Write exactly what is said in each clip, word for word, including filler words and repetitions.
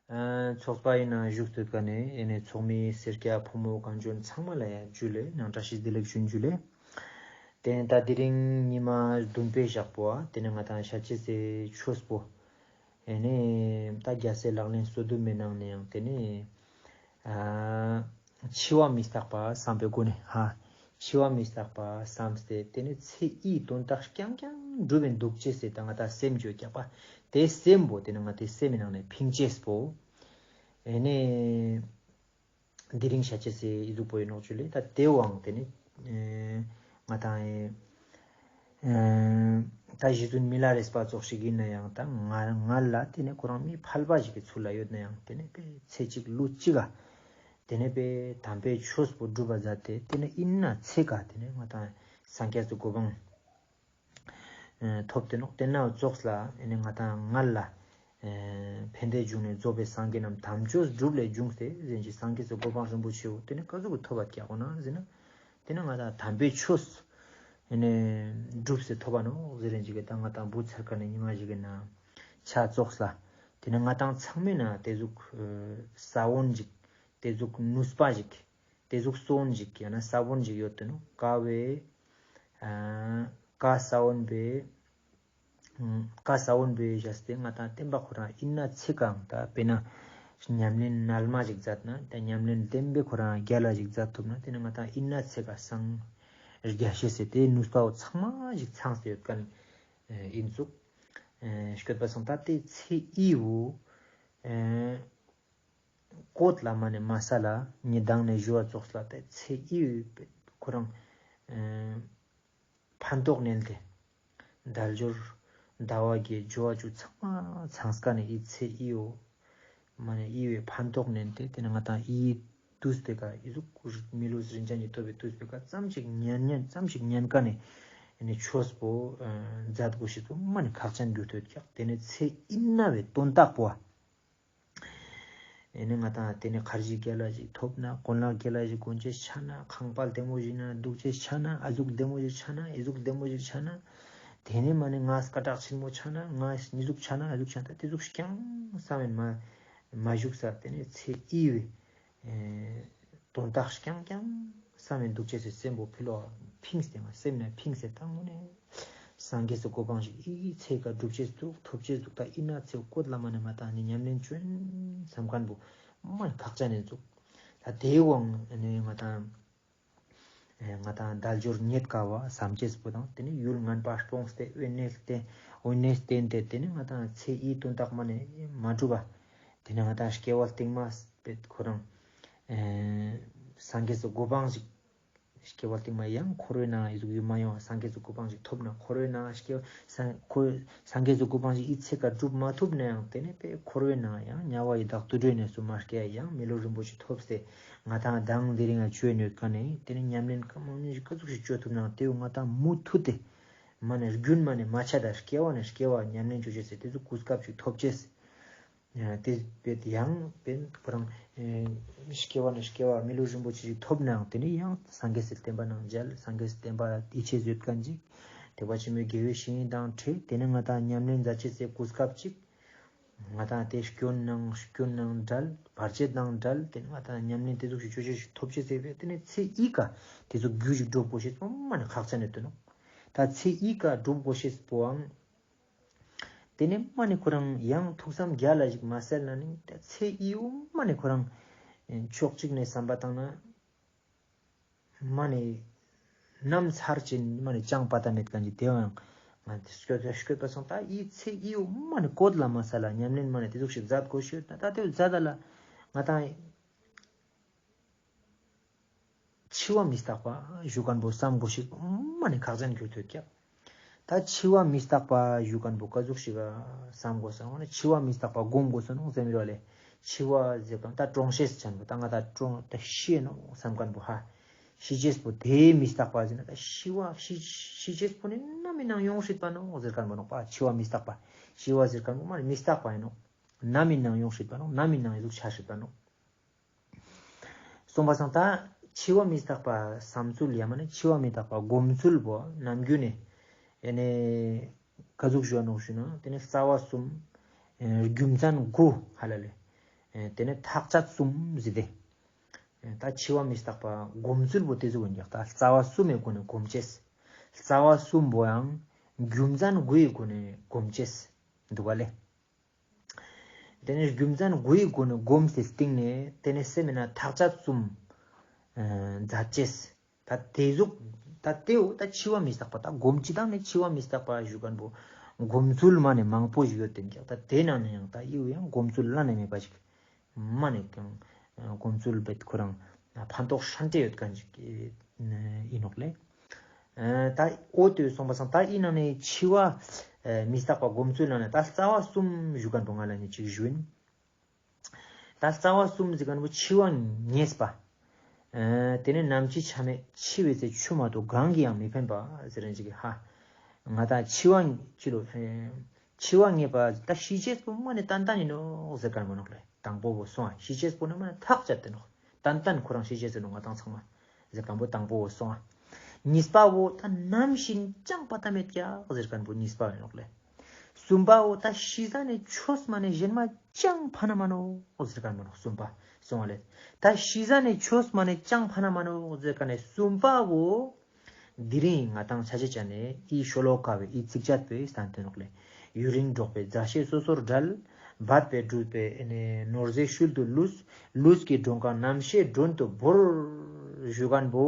ཚོགས་པ་ཡིན་ན་བཞུགས་ཏེ་ཀ་ནས་ཨེ་ནས་ཚོགས་མི་སེར་སྐྱ་ཕོ་མོ་གང་བྱོན་ཚང་མ་ལ་ཡང་ཇུ་ལེ་ནང་བཀྲ་ཤིས་བདེ་ལེགས་ཞུ་ཇུ་ལེ། དེ་ནས་ད་དེ་རིང་ཉི་མ་བདུན་པའི་ཞག་པོ་ཨ་དེ་ནས་ང་དང་ཤ་ཅེ་སེ་ཆོས་པོ་ཨེ་ནས་ད་རྒྱལ་སྲས་ལག་ལེན་སོ་བདུན་མའི་ནང་ནས་ཡང་དེ་ནས་ཨ་འཆི་བ་མི་རྟག་པ་བསམ་པའི་སྒོ་ནས་ཧ། འཆི་བ་མི་རྟག་པ་བསམ་སྟེ་དེ་ནས་ཚེ་ཡི་དོན་དག་རྐྱང་རྐྱང་སྒྲུབ་པའི་འདུག་ཅེས་སེ་ད་ང་ད་སེམས་བཅོས་རྒྱག་པ། དེ་སེམས་པོ་དེ་ནས་ང་དེ་སེམས་མི་ནང་ནས་ཕིང་ཅེས་པོ། ཨེ་ནས་དེ་རིང་ཤ་ཅེ་སེ་ཨི་ཟུག་པོ་ཡིན་ནོག་ཇུ་ལེ། ད་དེ་བའང་དེ་ནས་ཨེ་ང་དང་ཨེ་ད་གཞི་བཙུན་མི་ལ་རས་པ་ཙོགས་ཤིག་ཡིན་ན་ཡང་ད་ང་ང་ལ་དེ་ནས་ཁོ་རང་མི་ཕལ་པ་ཞིག་གི་ཚུལ་ལ་ཡོད་ན་ཡང་དེ་ནས་པའི་ཚེ་གཅིག་ལུས་གཅིག་ག་དེ་ནས་པའི་དམ་པའི་ཆོས་པོ་སྒྲུབ་པ་མཛད་དེ་དེ་ནས་ཨིན་ན་ཚེ་ག་དེ་ནས་ང་དང་སངས་རྒྱས་སི་གོ་འཕང་ཐོབ་སྟེ་ནོག། དེ་ན་ཙོགས་ལ་ཨེ་ནས་ང་དང་ང་ལ་ཨེ་ཕན་བདེ་འབྱུང་ནས་རྫོགས་པའི་སངས་རྒྱས་རྣམས་དམ་ཆོས་སྒྲུབ་ལས་བྱུང་སྟེ་ཟེར་གྱི་སངས་རྒྱས་སི་གོ་འཕང་རིན་པོ་ཆེའོ་དེ་ནས་ག་ཟུག་གི་ཐོབ་པ་ཀྱག་གོ་ན་ཟེར་ན། དེ་ནས་ང་དང་དམ་པའི་ཆོས་ཨེ་ནས་སྒྲུབ་སྟེ་ཐོབ་པ་ནོག་ཟེར་རན་ཅིག་གི་ད་ང་དང་བུ་ཚར་ཀ་ནས་ཉི་མ་ཞིག་གི་ན་ཆ་ཙོགས་ལ་དེ་ནས་ང་དང་ཚང་མའི་ན་དེ་ཟུག་ས་བོན་ཞིག་དེ་ཟུག་ནུས་པ་ཞིག་དེ་ཟུག་སོན་ཞིག་ཡང་ན་ས་བོན་ཞིག་ཡོད་དེ་ནོག་ཀ་བའི་ཨ་ཀ་ས་བོན་པའི་ཀ་ས་བོན་པའི་བཞག་སྟེ་ང་དང་བསྟན་པ་ཁོ་རང་ཨིན་ན་ཚེ་གང་ད་དཔེར་ན་ཉམས་ལེན་རྣལ་མ་ཞིག་མཛད་ན་ད་ཉམས་ལེན་བདེན་པའི་ཁོ་རང་རྒྱལ་ལ་ཞིག་མཛད་ཐུབ་ན་དེ་ནི་ང་དང་ཨིན་ན་ཚེ་ག་སངས་རྒྱས་ཤེས་སེ་དེ་ནུས་པའོ་ཚང་མ་ཞིག་ཚང་སྟེ་ཡོད་མཁན་ཨིན་ཚུག། ཤོད་པ་སང་ད་དེ་ཚེ་ཨི་བོ་བཀོད་ལ་མ་ནས་མ་ས་ལ་ཉི་དང་ནས་ཞུ་བ་ཙོགས་ལ་དེ་ཚེ་ཨི་བོ་ཁོ་རང་ཕན་ཐོགས་ནན་ཏེ། དལ་འབྱོར་ཟླ་བ་གི་འབྱོར་བ་ཅུ་ཚང་མ་ཚང་ས་ཀ་ནས་ཨི་ཚེ་ཨི་བོ། མ་ནས་ཨི་བོའི་ཕན་ཐོགས་ནན་ཏེ་དེ་ནས་ང་དང་ཨི་དུས་པེ་ཀ་ཨི་ཟུག་མི་ལུས་རིན་ཆེན་གྱི་ཐོབ་པའི་དུས་པེ་ཀ་ཙམ་ཞིག་ཉན་ཉན་ཙམ་ཞིག་ཉན་ཀ་ནས་ཨེ་ནི་ཆོས་པོ་མཛད་དགོས་ཤེས་པོ་མ་ནས་ཁག་ཅན་གྱུར་ཏེ་ཡོད་ཀྱག། དེ་ནས་ཚེ་ཨིན་ན་བའི་དོན་དག་པོ་ཨ། ཨེ་ནི་ང་དང་དེ་ནས་ཁར་ཇི་རྒྱལ་ལ་ཞིག་ཐོབ་ན་གོན་ལག་རྒྱལ་ལ་ཞིག་གོན་ཅེས་ཆ་ན་ཁང་པ་བདེ་མོ་ཞིག་ན་འདུག་ཅེས་ཆ་ན་ཨ་ཟུག་བདེ་མོ་ཞིག་ཆ་ན་ཨེ་ཟུག་བདེ་མོ་ཞིག་ཆ་ན། དེ་ནས་མ་ནས་ང་སྐད་གྲགས་ཆེན་མོ་ཆ་ན་ང་ཉི་ཟུག་ཆ་ན་ཨ་ཟུག་ཆ་ན་ད་དེ་ཟུག་རྐྱང་བསམ་ཡིན་མ་མ་བཞུགས་ས་དེ་ནས་ཚེ་ཨི་བའི་དོན་དག་རྐྱང་རྐྱང་བསམ་ཡིན་འདུག་ཅེས་སེ་སེམས་པོ་ཕི་ལོ་ཕིངས་ཏེ་མ་སེམས་ནས་ཕིངས་ཏེ་ད་དངོས་ནས། སངས་རྒྱས་སི་གོ་འཕང་ཞིག་ཨི་ཚེ་ཀ་སྒྲུབ་ཅེས་འདུག་ཐོབ་ཅེས་འདུག་ད་ཨི་ན་ཚེ་བཀོད་ལ་མ་ནས་མ་བཏང་ནས་ཉམས་ལེན་བཅོན་བསམ་མཁན་པོ་མ་ཁག་ཅན་ནས་འདུག། ད་དེའི་དབང་ནས་ང་དང་ང་དང་དལ་འབྱོར་རྙེད་དཀའ་བ་བསམ་ཅེས་པོ་དང་དེ་ནས་ཡུལ་ངན་པ་སྤོངས་ཏེ་དབེན་གནས་བསྟེན་དབེན་གནས་བསྟེན་ཏེ་དེ་ནས་ང་དང་ཚེ་ཨི་དོན་དག་མ་ནས་མ་འགྲུབ་པ། དེ་ནས་ང་དང་སྐྱེ་བ་སྟིང་མ་པེ་ཁོ་རང་སངས་རྒྱས་སི་གོ་འཕང་ཞིག་སྐྱེ་བ་སྟིང་མ་ཡང་འཁོར་བའི་ནང་ཨི་ཟུག་ཡུལ་མ་ཡོང་བ་སངས་རྒྱས་སི་གོ་འཕང་ཞིག་ཐོབ་ན་འཁོར་བའི་ནང་སྐྱེ་བ་སངས་ཁོ་སངས་རྒྱས་སི་གོ་འཕང་ཞིག་ཨི་ཚེ་ཀ་སྒྲུབ་མ་ཐུབ་ན་ཡང་དེ་ནས་པེ་འཁོར་བའི་ནང་ཡང་དམྱལ་བ་ཡི་དྭགས་དུད་འགྲོའི་གནས་སུ་མ་སྐྱེ་ཡང་མི་ལུས་རིན་པོ་ཆེ་ཐོབ་སྟེ་ང་དང་མདང་དེ་རིང་ང་བཅོས་ཡོད་ཀ་ནས་དེ་ནས་ཉམས་ལེན་ག་མང་ཉུང་ཞིག་ག་ཟུག་ཞིག་བཅོ་ཐུབ་ན་དེ་བོ་ང་དང་མུ་མཐུད་དེ་མ་ནས་རྒྱུན་མ་ནས་མ་ཆད་ད་སྐྱེ་བ་ནས་སྐྱེ་བ་ཉམས་ལེན་བཅོ་ཅེས་སེ་དེ་ཟུག་གོ་སྐབས་ཅིག་ཐོབ་ཅེས། དེ་བས་ཡང་བན་ཁོ་རང་སྐྱེ་བ་ནས་སྐྱེ་བ་མི་ལུས་རིན་པོ་ཆེ་ཞིག་ཐོབ་ནའང་དེ་ནས་ཡང་སངས་རྒྱས་སི་བསྟན་པ་ནང་མཇལ། སངས་རྒྱས་སི་བསྟན་པ་ཡིད་ཆེས་ཡོད་མཁན་ཅིག་དད་པ་ཆེན་མོའི་དགེ་བའི་བཤེས་གཉེན་དང་འཕྲད། དེ་ནས་ང་དང་ཉམས་ལེན་མཛད་ཅེས་སི་གོ་སྐབས་ཅིག་ང་དང་དེ་སྐྱོན་ནང་སྐྱོན་ནང་བྲལ་བར་ཆད་དང་བྲལ་དེ་ནས་ང་དང་ཉམས་ལེན་དེ་ཟུག་ཞིག་བཅོ་ཅེས་ཞིག་ཐོབ་ཅེས་སེ་བས་དེ་ནས་ཚེ་ཨི་ཀ་དེ་ཟུག་རྒྱུ་ཞིག་སྒྲུབ་དགོས་ཤེས་པོ་མ་ནས་ཁག་ཅན་ནས་དོན་ནོག། ད་ཚེ་ཨི་ཀ་སྒྲུབ་དགོས་ཤེས་པོའང་དེ་ནས་མ་ནི་ཁོ་རང་ཡང་ཐུགས་བསམ་རྒྱ་ལ་ཞིག་མ་གསལ་ན་ནི་ད་ཚེ་ཨི་བོ་མ་ནི་ཁོ་རང་ཕྱོགས་གཅིག་ནས་བསམ་པ་བཏང་ན་མ་ནི་ནམ་ཚར་ཅིག་མ་ནི་ཅང་པ་ཏ་མེད་མཁན་གྱི་དེ་ཡང་ང་དེ་སྐྱོད་སྐྱོད་པ་སོང་ད་ཨི་ཚེ་ཨི་བོ་མ་ནི་བཀོད་ལ་མ་ས་ལ་ཉམས་ལེན་མ་ནི་དེ་ཟུག་ཞིག་མཛད་དགོས་ཤེས་ཡོད་ན་ད་དེ་བོ་མཛད་ད་ལ་ང་དང་འཆི་བ་མི་རྟག་པ་ཞུ་མཁན་པོ་བསམ་དགོས་ཤེས་མ་ནི་ཁག་ཅན་གྱུར་ཏེ་ཡོད་ཀྱག། ད་འཆི་བ་མི་རྟག་པ་ཞུ་མཁན་པོ་ག་ཟུག་ཞིག་བསམ་དགོས་སོང་ན་འཆི་བ་མི་རྟག་པ་སྒོམ་དགོས་སོང་ནོག་ཟེར་མི་རོ་ལེ། འཆི་བ་ཟེར་མཁན་ད་གྲོངས་ཤེས་ཅན་པོ་ད་ང་ད་གྲོངས་ད་ཤི་ནོག་བསམ་མཁན་པོ་ཧ། ཤི་ཅེས་པོ་དེ་མི་རྟག་པ་ཟེར་ན་ད་ཤི་བ་ཤི་ཤི་ཅེས་པོ་ནི་ནམ་ཡིན་ནའང་ཡོང་སྲིད་པ་ནོག་ཟེར་མཁན་པོ་ནོག་པ། འཆི་བ་མི་རྟག་པ་ཤི་བ་ཟེར་མཁན་པོ་མ་ནི་མི་རྟག་པ་ཡིན་ནོག། ནམ་ཡིན་ནའང་ཡོང་སྲིད་པ་ནོག། ནམ་ཡིན་ནའང་ཡི་ཟུག་ཆ་སྲིད་པ་ནོག། སོང་པ་སང་ད་འཆི་བ་མི་རྟག་པ་བསམ་ཚུལ་ཡ་མ་ནི་འཆི་བ་མི་རྟག་པ་སྒོམ་ཚུལ་བོ་ནམ་རྒྱུན་ནས་ཨེ་ནས་ག་ཟུག་ཞུ་བ་ནོག་ཞུ་ན་དེ་ནས་རྩ་བ་གསུམ་རྒྱུ་མཚན་དགུ་ཧ་ལ་ལེ། ཨེ་དེ་ནས་ཐག་བཅད་གསུམ་ཟེར་ཏེ། ཨེ་ད་འཆི་བ་མི་རྟག་པ་སྒོམ་ཚུལ་བོ་དེ་ཟུག་ཡིན་ཀྱག། ད་རྩ་བ་གསུམ་མའི་སྒོ་ནས་སྒོམ་ཅེས། རྩ་བ་གསུམ་པོ་ཡང་རྒྱུ་མཚན་དགུའི་སྒོ་ནས་སྒོམ་ཅེས་འདུག་ག་ལེ། དེ་ནས་རྒྱུ་མཚན་དགུའི་སྒོ་ནས་སྒོམ་སྟེ་སྟིང་ནས་དེ་ནས་སེམས་ན་ཐག་བཅད་གསུམ་ཨེ་མཛད་ཅེས། ད་དེ་ཟུག་ད་དེའོ་ད་འཆི་བ་མི་རྟག་པ་ད་སྒོམ་ཅི་དང་ནི་འཆི་བ་མི་རྟག་པ་ཞུ་མཁན་པོ་སྒོམ་ཚུལ་མ་ནས་མང་པོ་ཞིག་ཡོད་དེ་ཀྱག། ད་དེ་ནང་ནས་ཡང་ད་ཡིའུ་ཡང་སྒོམ་ཚུལ་བླ་ན་མེད་པ་ཞིག་མ་ནས་ཀྱང་སྒོམ་ཚུལ་བེད་ཁོ་རང་ཕན་ཐོགས་ཧྲན་ཏེ་ཡོད་མཁན་ཞིག་ཡིན་ནོག་ལེ། ཨ་ད་འོ་དེ་སོང་པ་སང་ད་ཡིན་ནང་ནས་འཆི་བ་མི་རྟག་པ་སྒོམ་ཚུལ་ནང་ནས་ད་རྩ་བ་གསུམ་ཞུ་མཁན་པོ་ང་ལ་ནི་ཅིག་ཞུ་ཡིན། ད་རྩ་བ་གསུམ་ཟེར་མཁན་པོ་འཆི་བ་ངེས་པ། ཨ་དེ་ནས་ནམ་འཆི་ཆ་མེད་འཆི་བའི་ཚེ་ཆུ་མ་གཏོགས་གང་གིས་ཡང་མི་ཕན་པ་ཟེར་རན་ཅིག་གི་ཧ། ང་ད་འཆི་བ་ཅི་ལོ། ཨེ་འཆི་བ་ངེས་པ་ད་ཤི་ཅེས་པོ་མ་ནས་ཏན་ཏན་ཡིན་ནོག་ཟེར་མཁན་པོ་ནོག་ལེ། དང་པོ་བོ་སོང་ཨ། ཤི་ཅེས་པོ་ནི་མ་ནས་ཐག་བཅད་དེ་ནོག། ཏན་ཏན་ཁོ་རང་ཤི་ཅེས་ཟེར་ནོག་ང་དང་ཚང་མ། ཟེར་མཁན་པོ་དང་པོ་བོ་སོང་ཨ། གཉིས་པ་བོ་ད་ནམ་ཤི་ཅང་ཕན་ཐོགས་མེད་ཀྱག་ཟེར་མཁན་པོ་གཉིས་པ་ཡིན་ནོག་ལེ། གསུམ་པ་བོ་ད་ཤི་ཟ་ནེ་ཆོས་མ་ནེ་གཞན་མ་ཅང་ཕན་ན་མ་ནོག་ཟེར་མཁན་པོ་ནོག། གསུམ་པ་སོང་ཨ་ལེ། ད་ཤི་ཟ་ནེ་ཆོས་མ་ནེ་ཅང་ཕན་ན་མ་ནོག་ཟེར་མཁན་ནི་གསུམ་པ་བོ། དེ་རིང་ང་དང་ཆ་ཅེས་ཅན་ནི་ཨི་ཤོ་ལོ་ཀ་བོའི་ཨི་ཚིགས་བཅད་པོའི་སྟན་ཏེ་ནོག་ལེ། ཡུན་རིང་འགྲོགས་པའི་མཛའ་བཤེས་སོ་སོར་བྲལ། འབད་པས་བསྒྲུབས་པའི་ནོར་རྫས་ཤུལ་དུ་ལུས། ལུས་ཀྱི་གྲོང་ཁ་རྣམ་ཤེས་མགྲོན་དུ་བོར། ཞུ་མཁན་པོ།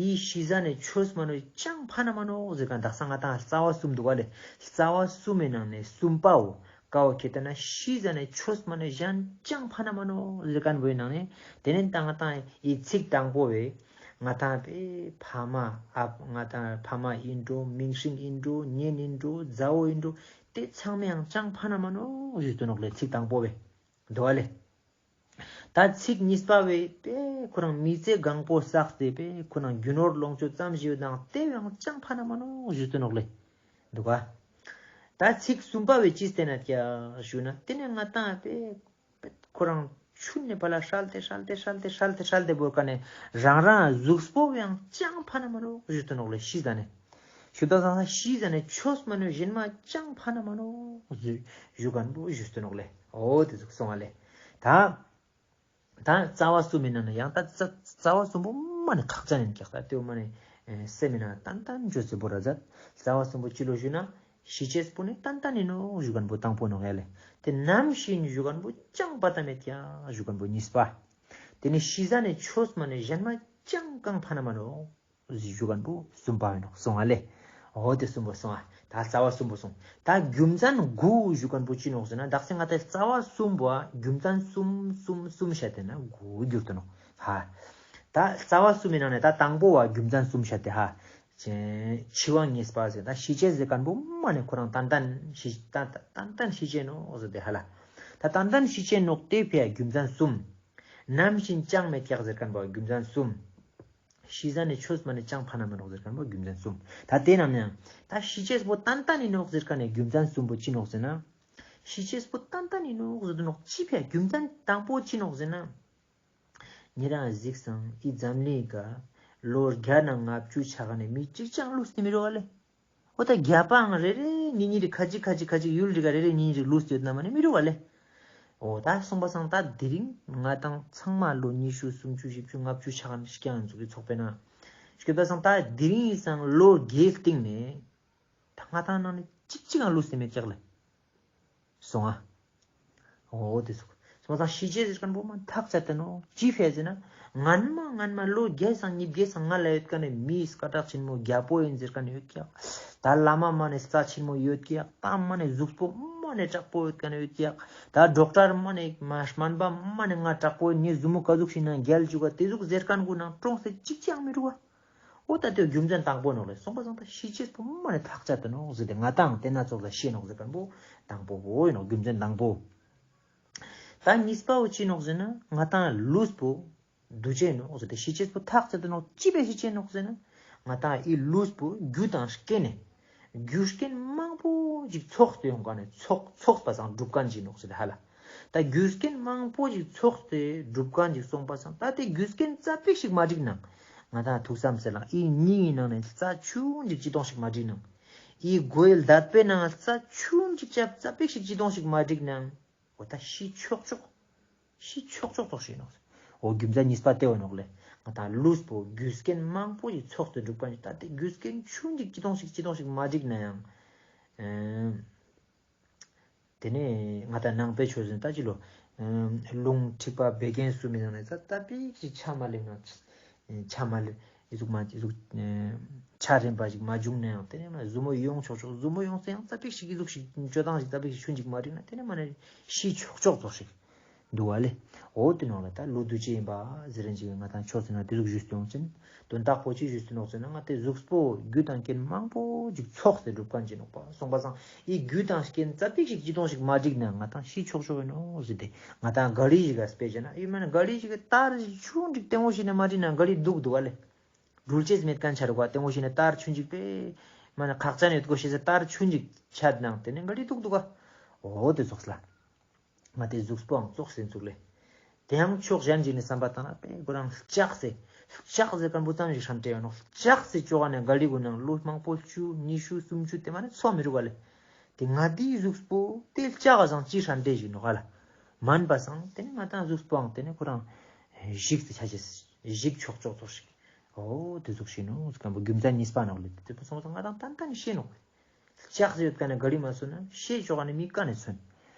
ཨི་ཤི་ཟ་ནེ་ཆོས་མ་ནེ་ཅང་ཕན་ན་མ་ནོག་ཟེར་མཁན་དག་ས་ང་དང་རྩ་བ་གསུམ་འདུག་ག་ལེ། རྩ་བ་གསུམ་མའི་ནང་ནས་གསུམ་པའོ། ཀ་བོ་ཁྱེད་ལྟ་ན་ཤི་ཟ་ནེ་ཆོས་མ་ནེ་གཞན་ཅང་ཕན་ན་མ་ནོག་ཟེར་མཁན་པོའི་ནང་ནས་དེ་ནས་ད་ང་དང་ཨི་ཚིག་དང་པོ་བོའི་ང་དང་པའི་ཕ་མ་ཨ་ང་དང་ཕ་མ་ཡིན་འགྲོ་མིང་སྲིང་ཡིན་འགྲོ་གཉེན་ཡིན་འགྲོ་མཛའ་བོ་ཡིན་འགྲོ་དེ་ཚང་མའང་ཅང་ཕན་ན་མ་ནོག་ཞུས་ཏེ་ནོག་ལེ། ཚིག་དང་པོ་བོའི་འདུག་ག་ལེ། ད་ཚིག་གཉིས་པ་བོའི་པེ་ཁོ་རང་མི་ཚེ་གང་པོ་བསགས་ཏེ་པེ་ཁོ་རང་རྒྱུ་ནོར་ལོངས་སྤྱོད་ཙམ་ཞིག་ཡོད་ནའང་དེ་ཡང་ཅང་ཕན་ན་མ་ནོག་ཞུས་ཏེ་ནོག་ལེ། འདུག་ག། ད་ཚིག་གསུམ་པ་བོའི་ཅི་སྟན་ན་ཀྱག་ཞུ་ན་དེ་ནས་ང་དང་པེ་པེ་ཁོ་རང་ཆུན་ནེ་ཕར་ལ་ཧྲལ་ཏེ་ཧྲལ་ཏེ་ཧྲལ་ཏེ་ཧྲལ་ཏེ་ཧྲལ་ཏེ་བོར་ཀ་ནས་རང་རང་གཟུགས་པོ་ཡང་ཅང་ཕན་ན་མ་ནོག་ཞུས་ཏེ་ནོག་ལེ། ཤི་ཟ་ནེ། ཞུ་ད་ས་ཤི་ཟ་ནེ་ཆོས་མ་ནེ་གཞན་མ་ཅང་ཕན་ན་མ་ནོག་ཞུ་མཁན་པོ་ཞུས་ཏེ་ནོག་ལེ། འོ་དེ་ཟུག་སོང་བ་ལེ། ད་ད་རྩ་བ་གསུམ་མའི་ནང་ནས་ཡང་ད་རྩ་རྩ་བ་གསུམ་པོ་མ་ནེ་ཁག་ཅན་ཡིན་ཀྱག། ད་དེ་བོ་མ་ནེ་ཨེ་སེམས་མི་ནང་ཏན་ཏན་བཅོས་ཏེ་བོར་ར་མཛད། རྩ་བ་གསུམ་པོ་ཅི་ལོ་ཞུ་ན་ཤི་ཅེས་པོ་ནི་ཏན་ཏན་ཡིན་ནོག་ཞུ་མཁན་པོ་དང་པོ་ནོག་ཡ་ལེ། དེ་ནམ་ཤི་ཡིན་ཞུ་མཁན་པོ་ཅང་ཕན་ཐོགས་མེད་ཀྱག་ཞུ་མཁན་པོ་གཉིས་པ། དེ་ནས་ཤི་ཟ་ནེ་ཆོས་མ་ནེ་གཞན་མ་ཅང་གང་ཕན་ན་མ་ནོག་ཞུ་མཁན་པོ་གསུམ་པ་ཡིན་ནོག་སོང་ཨ་ལེ། འོ་དེ་གསུམ་པོ་སོང་ཨ། ད་རྩ་བ་གསུམ་པོ་སོང་། ད་རྒྱུ་མཚན་དགུ་ཞུ་མཁན་པོ་ཅི་ནོག་ཟེར་ན་དག་ས་ང་དང་རྩ་བ་གསུམ་པོ་རྒྱུ་མཚན་གསུམ་གསུམ་གསུམ་བཤད་དེ་ན་དགུ་གྱུར་ཏེ་ནོག་ཧ། ད་རྩ་བ་གསུམ་མའི་ནང་ནས་ད་དང་པོ་བོ་རྒྱུ་མཚན་གསུམ་བཤད་དེ་ཧ། འཆི་བ་ངེས་པ་ཟེར་ད་ཤི་ཅེས་ཟེར་མཁན་པོ་མ་ནེ་ཁོ་རང་ཏན་ཏན་ཤི་ཏན་ཏན་ཤི་ཅེས་ནོག་ཟེར་དེ་ཧ་ལ། ད་ཏན་ཏན་ཤི་ཅེས་ནོག་དེ་ཕི་ཡ་རྒྱུ་མཚན་གསུམ། ནམ་ཤི་ཡིན་ཅང་མེད་ཀྱག་ཟེར་མཁན་པོ་རྒྱུ་མཚན་གསུམ། ཤི་ཟ་ནེ་ཆོས་མ་ནེ་ཅང་ཕན་ན་མ་ནོག་ཟེར་མཁན་པོ་རྒྱུ་མཚན་གསུམ། ད་དེ་ནང་ནས་ཡང་ད་ཤི་ཅེས་པོ་ཏན་ཏན་ཡིན་ནོག་ཟེར་མཁན་ནི་རྒྱུ་མཚན་གསུམ་པོ་ཅི་ནོག་ཟེར་ན། ཤི་ཅེས་པོ་ཏན་ཏན་ཡིན་ནོག་ཟེར་དུ་ནོག་ཅི་ཕི་ཡ་རྒྱུ་མཚན་དང་པོ་ཅི་ནོག་ཟེར་ན། ཉེ་རང་གཟིགས་སང་ཨི་འཛམ་གླིང་ག་ལོ་བརྒྱ་ནང་ལྔ་བཅུ་ཆགས་ནེ་མི་གཅིག་ཅང་ལུས་ཏེ་མི་རུག་ག་ལེ། འོ་ད་བརྒྱ་པའང་རེ་རེ་གཉིས་གཉིས་རེ་ཁ་ཅིག་ཁ་ཅིག་ཁ་ཅིག་ཡུལ་རེ་ག་རེ་རེ་གཉིས་གཉིས་རེ་ལུས་ཏེ་ཡོད་ན་མ་ནེ་མི་རུག་ག་ལེ། འོ་ད་སོང་པ་སང་ད་དེ་རིང་ང་དང་ཚང་མ་ལོ་ཉི་ཤུ་སུམ་ཅུ་བཞི་བཅུ་ལྔ་བཅུ་ཆགས་ནེ་སྐྱེ་ཡང་ཚུགས་ཀྱི་ཚོགས་པའི་ནང་། སྐྱོད་པ་སང་ད་དེ་རིང་ཡིན་སང་ལོ་བརྒྱའི་སྟེང་ནས་ད་ང་དང་ནང་ནས་གཅིག་གཅིག་ཡང་ལུས་ཏེ་མེད་ཀྱག་ལེ། སོང་ཨ། འོ་དེ་ཟུག། སོང་ཙང་ཤི་ཅེས་ཟེར་མཁན་པོ་མ་ཐག་ཆད་དེ་ནོག། ཅི་ཕི་ཟེར་ན། སྔན་མ་སྔན་མ་ལོ་བརྒྱ་སང་ཉིས་བརྒྱ་སང་སྔ་ལ་ཡོད་མཁན་ནི་མི་སྐད་གྲགས་ཆེན་མོ་རྒྱལ་པོ་ཡིན་ཟེར་མཁན་ཡོད་ཀྱག། ད་བླ་མ་མ་ནེ་རྩ་ཆེན་མོ་ཡོད་ཀྱག། ད་མ་ནེ་གཟུགས་པོ་མ་ནེ་དྲག་པོ་ཡོད་མཁན་ཡོད་ཀྱག། ད་ཌོག་ཊར་མ་ནེ་མ་སྨན་པ་མ་ནེ་ང་དྲག་པོ་ཡིན་ངའི་ཟུར་མོ་ག་ཟུག་ཤིག་ནང་རྒྱལ་བཅུག་ག་དེ་ཟུག་ཟེར་མཁན་གུན་ནང་གྲོངས་ཏེ་གཅིག་ཅང་མི་རུག་ག། འོ་ད་དེ་རྒྱུ་མཚན་དང་པོ་ནོག་ལེ། སོང་པ་སང་ད་ཤི་ཅེས་པོ་མ་ནེ་ཐག་ཆད་དེ་ནོག་ཟེར་ཏེ་ང་དང་དེ་ན་ཚོགས་ལ་ཤི་ནོག་ཟེར་མཁན་པོ་དང་པོ་བོ་ཡིན་ནོག། རྒྱུ་མཚན་དང་པོ། ད་གཉིས་པ་བོ་ཅི་ནོག་ཟེར་ན་ང་དང་ལུས་པོ་འདུ་ཅེས་ནོག་ཟེར་ཏེ་ཤི་ཅེས་པོ་ཐག་ཆད་དེ་ནོག། ཅི་ཕི་ཤི་ཅེས་ནོག་ཟེར་ན་ང་དང་ཨི་ལུས་པོ་རྒྱུ་དང་རྐྱེན་ནི་རྒྱུ་རྐྱེན་མང་པོ་ཅིག་ཚོགས་ཏེ་ཡོང་མཁན་ནི་ཚོགས་ཚོགས་པ་སང་གྲུབ་མཁན་ཅིག་ནོག་ཟེར་ཏེ་ཧ་ལ། ད་རྒྱུ་རྐྱེན་མང་པོ་ཞིག་ཚོགས་ཏེ་གྲུབ་མཁན་ཞིག་སོང་པ་སང་ད་དེ་རྒྱུ་རྐྱེན་ཙ་པིག་ཞིག་མ་འགྲིག་ནང་ང་དང་ཐུགས་བསམ་ཟེར་ལ་ཨི་སྙིང་གི་ནང་ནས་རྩ་ཆུང་ཅིག་ཅི་ཏོང་ཞིག་མ་འགྲིག་ནང་ཨི་མགོའི་ལྡད་པའི་ནང་རྩ་ཆུང་ཅིག་ཙ་ཙ་པིག་ཞིག་ཅི་ཏོང་ཞིག་མ་འགྲིག་ནང་ འོ་ད་ཤི་ཆོག་ཆོག་ཤི་ཆོག་ཆོག་ཙོགས་ཤིག་ནོག། འོ་རྒྱུ་མཚན་གཉིས་པ་ཏེ་བོ་ནོག་ལེ། ང་ཏང་ལུས་པོ་རྒྱུ་རྐྱེན་མང་པོ་ཞིག་ཚོགས་ཏེ་གྲུབ་ཁན་ཞིག། ད་ཏེ་རྒྱུ་རྐྱེན་ཆུང་ཅིག་ཅི་ཏོང་ཞིག་ཅི་ཏོང་ཞིག་མ་འགྲིག་ན་ཡང་། ཨེ། ཏེ་ནེ་ང་ཏང་ནང་པའི་ཆོས་ཟེར་ན་ད་ཅི་ལོ། ཨེ། ལུང་ཁྲིད་པ་བད་ཀན་སུམ་མི་ནང་ནེ་ཙ་ཙ་པིག་ཞིག་ཆ་མ་ལེབ་ན། ཆ་མ་ལེབ། ཨི་ཟུག་མ་ཨི་ཟུག་ཨེ་ཆ་རན་པ་ཞིག་མ་བྱུང་ན་ཡང་ཏེ་ནེ་མ་ཟུར་མོ་ཡོང་ཆོག་ཆོག། ཟུར་མོ་ཡོང་ཚེ་ཡང་ཙ་པིག་ཞིག་ཨི་ཟུག་ཞིག་ཅོ་སྟངས་ཞིག་ཙ་པིག་ཞིག་ཆུན་ཅིག་མ་འགྲིག་ན་ཏེ་ནེ་མ་ནེ་ཤི་ཆོག་ཆོག་ཙོགས་ཤིག་འདུག་པ་ལེ། འོ་ཏེ་ནོག་ལེ། ད་ལུས་འདུ་བྱེད་ཡིན་པ་ཟེར་རན་ཅིག་ང་ཏང་ཆོས་ཟེར་ན་ཏེ་ཟུག་ཞུས་ཏེ་ཡོང་ཅན། དོན་དག་པོ་ཅི་ཞུས་ཏེ་ནོག་ཟེར་ན་ང་ཏེ་གཟུགས་པོ་རྒྱུ་དང་རྐྱེན་མང་པོ་ཞིག་ཚོགས་ཏེ་གྲུབ་ཁན་ཅིག་ནོག་པ། སོང་པ་སང་ཨི་རྒྱུ་དང་རྐྱེན་ཙ་པིག་ཞིག་ཅི་ཏོང་ཞིག་མ་འགྲིག་ན་ང་ཏང་ཤི་ཆོག་ཆོག་ཡིན་ནོག་ཟེར་ཏེ། ང་ཏང་ག་རི་ཞིག་ག་དཔེ་བྱས་ན་ཨི་མ་ནེ་ག་རི་ཞིག་གི་ཏར་ཞིག་ཆུང་ཅིག་ཏེ་བོ་ཞིག་ནེ་མ་འགྲིག་ན་ག་རི་འདུག་འདུག་པ་ལེ། འགྲུལ་ཅེས་མེད་ཁན་ཆ་རུག་པ། ཏེ་བོ་ཞིག་ནེ་ཏར་ཆུན་ཅིག་པེ་མ་ནེ་ཁག་ཅན་ཡོད་གོ་ཤེས་ཟེར་ཏར་ཆུན་ཅིག་ཆད་ནང་ཏེ་ནེ་ག་རི་འདུག་འདུག་པ། འོ་ཏེ་ཙོགས་ལ། ང་ཏེ་གཟུགས་པོའང་ཙོགས་སེ་ཙུག་ལེ། ཏེ་ཡང་ཕྱོགས་གཞན་ཞིག་ནེ་བསམ་པ་བཏང་ན་པེ་ཁོ་རང་ལྕགས་སེ། ལྕགས་སེ་ཁན་པོ་ཙམ་ཞིག་ཧྲན་ཏེ་ཡོད་ནོག། ལྕགས་སེ་ཅོ་ག་ནེ་ག་རི་གུན་ནང་ལོ་མང་པོ་བཅུ་ཉི་ཤུ་སུམ་ཅུ་ཏེ་མ་ནེ་ཚོ་མི་རུག་པ་ལེ། ཏེ་ང་ཏེའི་གཟུགས་པོ་ཏེ་ལྕགས་སང་ཅི་ཧྲན་ཏེ་ཞིག་ནོག་ག་ལེ། མན་པ་སང་ཏེ་ནེ་ང་ཏང་གཟུགས་པོའང་ཏེ་ནེ་ཁོ་རང་ཞིག་སེ་ཆ་ཅེས་ཞིག་ཆོག་ཆོག་ཙོགས་ཤིག། འོ་ཏེ་ཟུག་ཤེས་ནོག་ཟེར་ཁན་པོ་རྒྱུ་མཚན་གཉིས་པ་ནོག་ལེ། ཏེ་ཙོགས་སོང་ཙང་ང་ཏང་ཏན་ཏན་ཤེས་ནོག། ལྕགས་སེ་ཡོད་ཁན་ནི་ག་རི་མ་སོན་ན་ཤེས་ཆོག་ཁན་ནི་མི་ཀ་ནེ་སོན།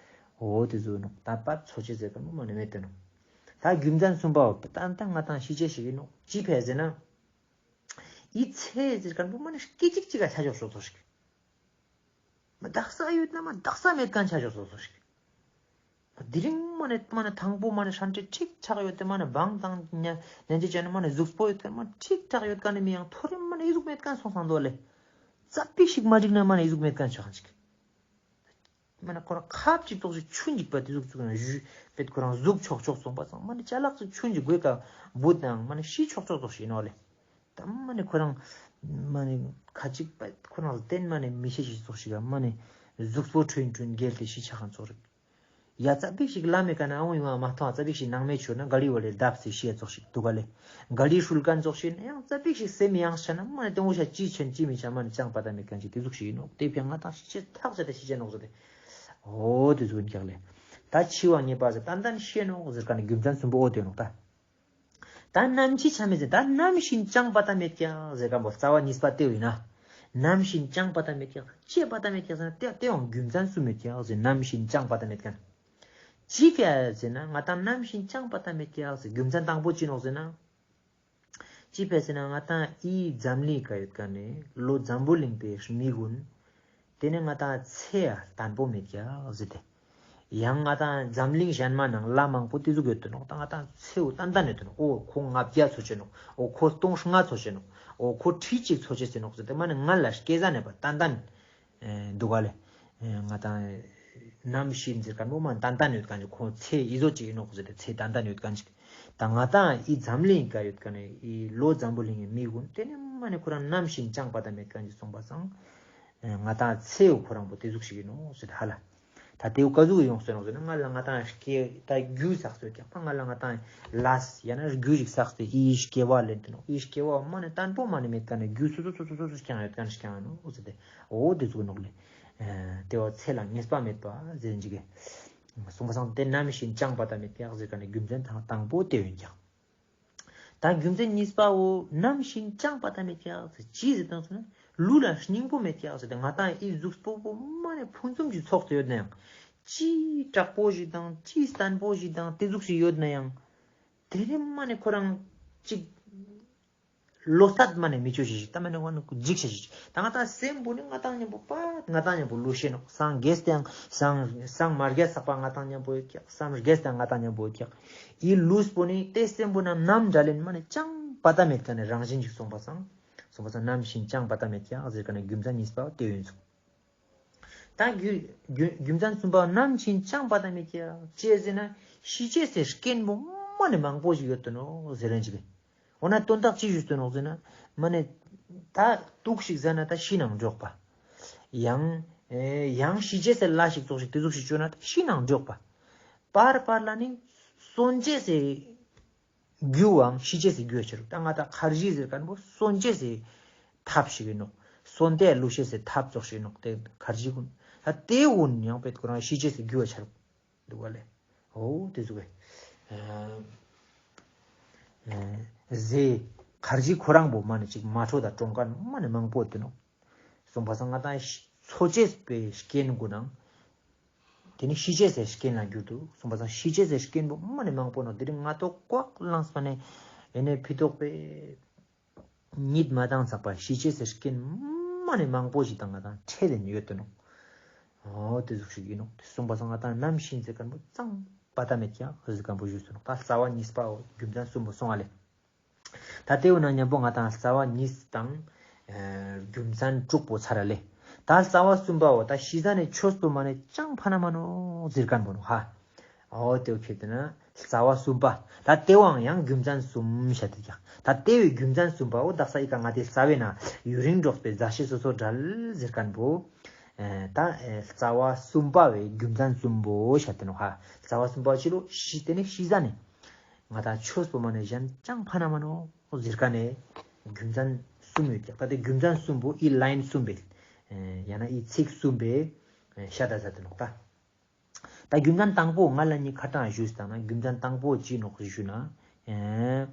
འོ་ཏེ་ཟུག་ནོག། ད་པ་ཚོ་ཅེས་ཟེར་ཁན་པོ་མ་ནེ་མེད་དེ་ནོག། ད་རྒྱུ་མཚན་གསུམ་པ་བོ་ཏན་ཏན་ང་ཏང་ཤི་ཅེས་ཤིག་ཡིན་ནོག། ཅི་ཕི་ཟེར་ན། ཨི་ཚེ་ཟེར་ཁན་པོ་མ་ནེ་སྐད་ཅིག་ཅིག་ག་ཆ་ཆོག་ཙོགས་ཤིག། མ་དག་ས་ཡོད་ན་མ་དག་ས་མེད་ཁན་ཆ་ཆོག་ཙོགས་ཤིག། དེ་རིང་མ་ནེ་མ་ནེ་ཐང་པོ་མ་ནེ་ཧྲན་ཏེ་ཁྲིག་ཆགས་ཡོད་དེ་མ་ནེ་བང་དང་ཉ་ཉན་ཅེས་ཅན་མ་ནེ་གཟུགས་པོ་ཡོད་ཁན་མ་ཁྲིག་ཆགས་ཡོད་ཁན་ནི་མི་ཡང་ཐོ་རེ་མ་ནེ་ཨི་ཟུག་མེད་ཁན་སོང་སང་འདུག་ལེ། ཙ་པིག་ཞིག་མ་འགྲིག་ན་མ་ནེ་ཨི་ཟུག་མེད་ཁན་ཆོག་ཅིག། མ་ནེ་ཁོ་རང་ཁབ་ཅིག་ཏོག་ཞིག་ཆུན་ཅིག་པ་ཏེ་ཟུག་ཅིག་ན་ཞུ་པེད་ཁོ་རང་ཟུག་ཆོག་ཆོག་སོང་པ་སང་མ་ནེ་ཅ་ལག་ཅིག་ཆུན་ཅིག་གོས་ཀ་བུད་ནའང་མ་ནེ་ཤི་ཆོག་ཆོག་ཙོགས་ཤིག་ཡིན་ནོག་ལེ། ད་མ་ནེ་ཁོ་རང་མ་ནེ་ཁ་ཅིག་པ་ཁོ་རང་ལ་བརྟེན་མ་ནེ་མི་ཤེས་ཤིག་ཙོགས་ཤིག་ག་མ་ནེ་གཟུགས་པོ་ཁྲུན་ཁྲུན་འགྱེལ་ཏེ་ཤི་ཆ་ཁན་ཙོགས་རེད། ཡ་ཙ་པིག་ཞིག་ལམ་མེ་ཀ་ནེ་ཨང་ཡོང་བ་མ་མཐོང་ཙ་པིག་ཞིག་ནང་མེ་ཆུར་ན་ག་རི་བོ་ལེ་བརྡབས་སེ་ཤི་ཡ་ཙོགས་ཤིག་འདུག་ག་ལེ། ག་རི་ཧྲུལ་ཁན་ཙོགས་ཤིག་ན་ཡང་ཙ་པིག་ཞིག་སེམས་ཡང་ཆ་ན་མ་ནེ་ཏེ་འོ་ཤ་ཅི་ཆེན་ཅི་མི་ཆ་མ་ནེ་ཅང་པ་ཏ་མེད་ཁན་ཅིག་ཏེ་ཟུག་ཤིག་ཡིན་ནོག། ཏེ་ཕི་ང་ཏང་ཤི་ཅེས་ཐག་ཆད་དེ་ཤི་ཅེས་ནོག་ཟེར་ཏེ། འོ་ཏེ་ཟུག་ཡིན་ཀྱག་ལེ། ད་འཆི་བ་ངེས་པ་ཟེར་ཏན་ཏན་ཤེས་ནོག་ཟེར་ཁན་ནི་རྒྱུ་མཚན་གསུམ་པོ་འོ་ཏེ་ནོག་ད། ད་ནམ་འཆི་ཆ་མེད་ཟེར་ད་ནམ་ཤི་ན་ཅང་པ་ཏ་མེད་ཀྱག་ཟེར་ཁན་པོ་རྩ་བ་གཉིས་པ་ཏེ་ཡིན་ན། ནམ་ཤི་ན་ཅང་པ་ཏ་མེད་ཀྱག་ཅི་ཕི་པ་ཏ་མེད་ཀྱག་ཟེར་ན་ཏེ་ཏེ་ཡང་རྒྱུ་མཚན་གསུམ་མེད་ཀྱག་ཟེར། ནམ་ཤི་ན་ཅང་པ་ཏ་མེད་ཁན། ཅི་ཕི་ཟེར་ན་ང་ཏང་ནམ་ཤི་ན་ཅང་པ་ཏ་མེད་ཀྱག་ཟེར་རྒྱུ་མཚན་དང་པོ་ཅི་ནོག་ཟེར་ན། ཅི་ཕི་ཟེར་ན་ང་ཏང་འི་འཛམ་གླིང་ཀ་ཡོད་ཁན་ནི་ལོ་འཛམ་བུ་གླིང་པའི་མི་གུན། ཏེ་ནེ་ང་ཏང་ཚེ་ཡ་དན་པོ་མེད་ཀྱག་ཟེར་ཏེ། ཡང་ང་ཏང་འཛམ་གླིང་ཞན་མ་ནང་ལ་མང་པོ་ཏེ་ཟུག་ཡོད་དེ་ནོག། ད་ང་ཏང་ཚེའུ་ཏན་ཏན་ཡོད་དེ་ནོག། འོ་ཁོ་ལྔ་བརྒྱ་ཚོ་ཆེ་ནོག། འོ་ཁོ་སྟོང་ལྔ་ཚོ་ཆེ་ནོག། འོ་ཁོ་ཁྲི་གཅིག་ཚོ་ཆེ་ཟེར་ནོག་ཟེར་ཏེ་མ་ནེ་ང་ལ་སྐྱེ་ས་ནེ་པ་ཏན་ཏན་འདུག་ག་ལེ། ང་ཏང་ནམ་ཤི་ན་ཟེར་ཁན་པོ་མ་ཏན་ཏན་ཡོད་ཁན་ཅིག་ཁོ་ཚེ་འི་ཟོ་ཅིག་ཡིན་ནོག་ཟེར་ཏེ་ཚེ་ཏན་ཏན་ཡོད་ཁན་ཅིག། ད་ང་ཏང་འི་འཛམ་གླིང་ཀ་ཡོད་ཁན་ནི་འི་ལོ་འཛམ་བུ་གླིང་གི་མི་གུན་ཏེ་ནེ་མ་ནེ་ཁོ་རང་ནམ་ཤི་ན་ཅང་པ་ཏ་མེད་ཁན་ཅིག་སོང་པ་སང་། ང་ཏང་ཚེའུ་ཁོ་རང་པོ་ཏེ་ཟུག་ཤིག་ཡིན་ནོག་ཟེར་ཧ་ལ། ད་ཏེའུ་ཀ་ཟུག་ཡོང་སོང་ནོག་ཟེར་ན་ང་ལ་ང་ཏང་སྐྱེ་ད་རྒྱུ་བསགས་སོ་ཀྱག་པ་ང་ལ་ང་ཏང་ལས་ཡང་ན་རྒྱུ་ཞིག་བསགས་ཏེ་འི་སྐྱེ་བ་ལེན་ཏེ་ནོག། འི་སྐྱེ་བ་མ་ནེ་ཏན་པོ་མ་ནེ་མེད་ཁན་ནི་རྒྱུ་སོ་སོ་སོ་སོ་སོ་སོ་རྐྱང་ཡོད་ཁན་རྐྱང་ཡིན་ནོག་ཟེར་ཏེ་འོ་ཏེ་ཟུག་ནོག་ལེ། ཏེ་བོ་ཚེ་ལ་ངེས་པ་མེད་པ་ཟེར་ཅིག་གི། སོང་པ་སང་ཏེ་ནམ་ཤི་ན་ཅང་པ་ཏ་མེད་ཀྱག་ཟེར་ཁན་ནི་རྒྱུ་མཚན་དང་དང་པོ་ཏེ་ཡིན་ཀྱག། ད་རྒྱུ་མཚན་གཉིས་པ་བོ་ནམ་ཤི་ན་ཅང་པ་ཏ་མེད་ཀྱག་ཟེར་ཅི་ཟེར་དང་ཟེར་ན་ལུས་ལ་སྙིང་པོ་མེད་ཀྱག་ཟེར་ཏེ་ང་ཏང་འི་གཟུགས་པོ་བོ་མ་ནེ་ཕུན་སུམ་ཅིག་ཚོགས་ཏེ་ཡོད་ན་ཡང་ཅི་དྲག་པོ་ཞིག་དང་ཅི་བརྟན་པོ་ཞིག་དང་ཏེ་ཟུག་ཞིག་ཡོད་ན་ཡང་ཏེ་རེ་མ་ནེ་ཁོ་རང་ཅིག་ལོ་ཐད་མ་ནེ་མི་ཆོ་ཞིག་ཞིག་ད་མ་ནེ་ང་ནི་འཇིགས་ཤིག་ཞིག་ད་ང་ཏང་སེམས་པོ་ནི་ང་ཏང་ཉམ་པོ་པ་ང་ཏང་ཉམ་པོ་ལུས་ཤེས་ནོག། སངས་རྒྱས་ཏེ་ཡང་སངས་སངས་མ་རྒྱས་ས་པ་ང་ཏང་ཉམ་པོ་ཡོད་ཀྱག། སངས་རྒྱས་ཏེ་ཡང་ང་ཏང་ཉམ་པོ་ཡོད་ཀྱག། འི་ལུས་པོ་ནི་ཏེ་སེམས་པོ་ནང་ནམ་འདྲ་ལེན་མ་ནེ་ཅང་པ་ཏ་མེད་ཁན་ནི་རང་བཞིན་ཞིག་སོང་པ་སང་སོང་པ་སང་ནམ་ཤི་ན་ཅང་པ་ཏ་མེད་ཀྱག་ཟེར་ཁན་ནི་རྒྱུ་མཚན་གཉིས་པ་ཏེ་ཡིན་ཙུག། ད་རྒྱུ་རྒྱུ་རྒྱུ་མཚན་གསུམ་པ་ནམ་ཤི་ན་ཅང་པ་ཏ་མེད་ཀྱག་ཅི་ཟེར་ན་ཤི་ཅེས་སི་རྐྱེན་པོ་མ་ནེ་མང་པོ་ཞིག་ཡོད་དེ་ནོག་ཟེར་རན་ཅིག། འོ་ན་དོན་དག་ཅི་ཞུས་ཏེ་ནོག་ཟེར་ན་མ་ནེ་ད་དུག་ཤིག་ཟ་ན་ད་ཤི་ནང་འགྲོག་པ། ཡང་ཨེ་ཡང་ཤི་ཅེས་སི་ལས་ཤིག་ཙོགས་ཤིག་ཏེ་ཟུག་ཤིག་ཅོ་ན་ད་ཤི་ནང་འགྲོག་པ། པར་པར་ལ་ནི་གསོན་ཅེས་སི་རྒྱུའང་ཤི་ཅེས་སི་རྒྱུ་ཆ་རུག། ད་ང་ཏང་ཁར་ཇི་ཟེར་ཁན་པོ་གསོན་ཅེས་སི་ཐབས་ཤིག་ཡིན་ནོག། གསོན་ཏེ་ལུས་ཤེས་སི་ཐབས་ཙོགས་ཤིག་ཡིན་ནོག། ཏེ་ཁར་ཇི་གུན་ད་ཏེ་གུན་ཡང་པེད་ཁོ་རང་ཤི་ཅེས་སི་རྒྱུ་ཆ་རུག། འདུག་ག་ལེ། འོ་དེ་ཟུག་གི་ཟས་ཁར་ཇི་ཁོ་རང་པོ་མ་ནེ་ཅིག་མ་འཕྲོད་ད་གྲོངས་མཁན་མ་ནེ་མང་པོ་ཡོད་དེ་ནོག། སོང་པ་སང་ང་ཏང་འཚོ་ཅེས་པའི་རྐྱེན་གུན་ནང་དེ་ནེ་ཤི་ཅེས་སི་རྐྱེན་ལ་འགྱུར་དུག། སོང་པ་སང་ཤི་ཅེས་སི་རྐྱེན་པོ་མ་ནེ་མང་པོ་ནོག། དེ་རིང་ང་ཏོག་ཀོག་ལངས་པ་ནེ་ཨེ་ནེ་ཕི་ཏོག་པའི་གཉིད་མ་བཏང་ཚག་པ་ཤི་ཅེས་སི་རྐྱེན་མ་ནེ་མང་པོ་ཞིག་དང་ང་ཏང་འཕྲད་དེ་ཡོད་དེ་ནོག། འོ་དེ་ཟུག་ཞིག་ཡིན་ནོག། དེ་སོང་པ་སང་ང་ཏང་ནམ་ཤི་ཟེར་མཁན་པོ་ཙང་པ་ཏ་མེད་ཀྱང་ཟེར་མཁན་པོ་ཞུས་སོང་ནོག། ད་རྩ་བ་གཉིས་པའོ་རྒྱུ་མཚན་གསུམ་པོ་སོང་ང་ལེ། ད་དེ་འོ་ན་མཉམ་པོ་ང་ཏང་རྩ་བ་གཉིས་དང་ཨེ་རྒྱུ་མཚན་དྲུག་པོ་ཚར་ལེ། ད་རྩ་བ་གསུམ་པའོ་ད་ཤི་ཟ་ནེ་ཆོས་པོ་མ་ནེ་ཅང་ཕན་ན་མ་ནོག་ཟེར་མཁན་པོ་ནོག་ཧ། འོ་དེ་བོ་ཁྱེར་ཏེ་ན་རྩ་བ་གསུམ་པ། ད་དེ་བོའང་ཡང་རྒྱུ་མཚན་གསུམ་བཤད་དེ་ཀྱང་། ད་དེ་བོའི་རྒྱུ་མཚན་གསུམ་པའོ་དག་ས་ཨི་ཀ་ང་ཏེ་རྩ་བའི་ན་ཡུན་རིང་འགྲོགས་པའི་མཛའ་བཤེས་སོ་སོ་བྲལ་ཟེར་མཁན་པོ། ཨེ་ད་ཨེ་རྩ་བ་གསུམ་པ་བོའི་རྒྱུ་མཚན་གསུམ་པོ་བཤད་དེ་ནོག་ཧ། རྩ་བ་གསུམ་པ་ཕྱི་ལོ་ཤི་དེ་ནེ་ཤི་ཟ་ནེ་ང་ཏང་ཆོས་པོ་མ་ནེ་གཞན་ཅང་ཕན་ན་མ་ནོག་ཟེར་མཁན་ནི་རྒྱུ་མཚན་གསུམ་ཡོད་ཀྱག། ད་དེ་རྒྱུ་མཚན་གསུམ་པོ་ཨི་ལའིན་གསུམ་པའི་ཨེ་ཡང་ན་ཨི་ཚིག་གསུམ་པའི་ཨེ་བཤད་ད་ཟ་དེ་ནོག་ད། ད་རྒྱུ་མཚན་དང་པོ་ང་ལ་ནི་ཁ་ཏང་ཞུས་ཏང་ན་རྒྱུ་མཚན་དང་པོ་ཅི་ནོག་ཞུ་ན། ཨེ་